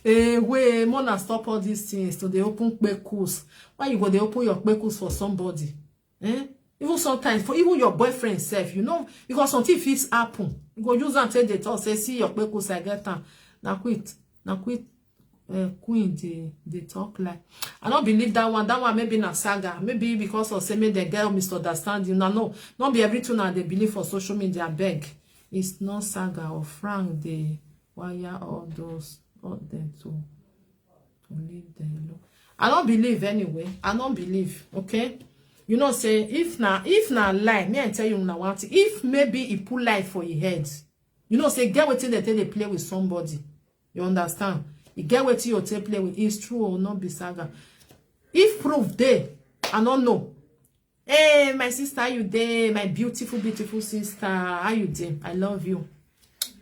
Hey, wait, Mona, stop all these things. So they open kpekus. Why you go? They open your kpekus for somebody. Eh? Even sometimes for even your boyfriend self, you know, because something fit happen. You go use and take the talk, say, see your kpekus, I get am. Now quit. Now quit. Uh, queen, they, they talk like, I don't believe that one. That one maybe na saga. Maybe because of say make the girl misunderstand you. Now, no, not be everything that they believe for social media. Beg, it's not saga or Frank. They wire all those, all them to, to leave them alone. I don't believe anyway. I don't believe. Okay, you know say if na if na lie, me I tell you na one thing. If maybe he put lie for your head, you know say get wetin they take dey play with somebody. You understand? You get wetin you take play with. It's true or not be saga. If proof dey, I don't know. Hey, my sister, how you dey? My beautiful, beautiful sister, how you dey? I love you.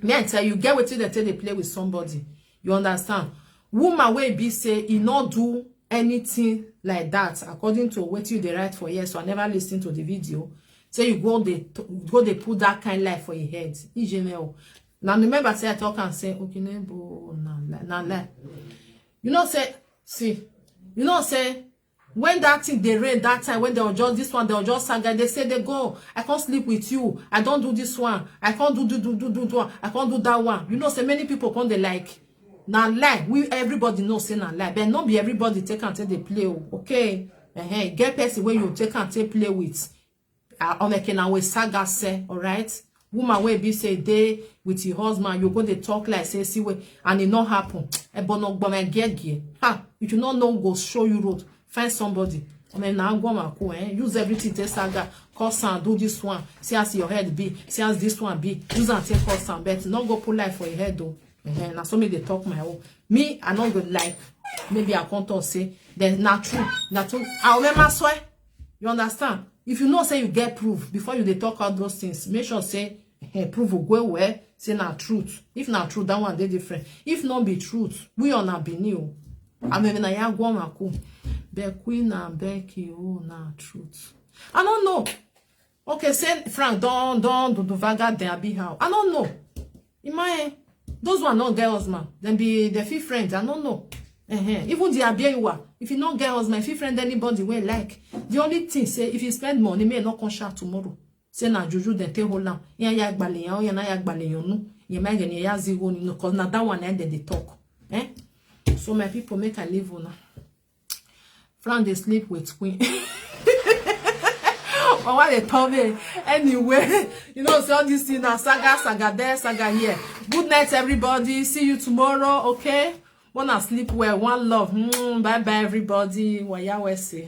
Me I tell you, get wetin they take dey play with somebody. You understand? Woman wey be say he not do anything like that according to wetin you dey write for here, so I never listen to the video. Say you go dey go dey put that kind life for your head. Ijeme o. Now remember say I talk and say, okay, nebo na lie, na lie. You know say, see, you know say when that thing dey rain that time, when they were just this one, they were just saga, they say they go, I can't sleep with you, I don't do this one, I can't do do do do do do, I can't do that one. You know say many people come dey like, na lie. We, everybody know say na lie, but not be everybody take and take dey play o. Okay, uh-huh. Get person wey you take and take play with. Uh, onekena we saga say, all right. Woman wey be say dey with your husband, you go dey talk like say see way, and it not happen. Ebono gbome gegie. Ha, if you not know, go show you road. Find somebody. I mean, now go and cool, eh? Use everything take saga. Cause and do this one. See as your head be. See as this one be. Use and take cause and bet. Not go put life for your head though. Eh, na so me dey talk my own. Me, I not go like. Maybe I can't talk say. Then na true. Na true. I remember swear. You understand? If you know say you get proof before you dey talk out those things, make sure say, eh, proof will go where say na truth. If na truth, that one dey different. If not be truth, we on a Benin o. I mean, na ya go maku. Be queen and Becky, oh, na truth. I don't know. Okay, say Frank don don do do vaga then abi how? I don't know. In my, those one not get husband. Then be the few friends. I don't know. Uh-huh. Even the Abiyewa, if you not get husband, if you friend anybody wey like, the only thing say if you spend money, may not come shout tomorrow. Say na juju then take hold am. Yeah, yeah, gbale yan, oh, yeah, na ya gbale yan nu. Yeah, my gani ya zigo ni no, 'cause na that one end they talk. Eh? So my people, make I leave una. Frank dey sleep with queen. But why they tell me? Anyway, you know, so this thing na saga, saga there, saga here. Good night, everybody. See you tomorrow, okay? Wanna sleep well. One love. Mm, bye bye, everybody. Waya wese.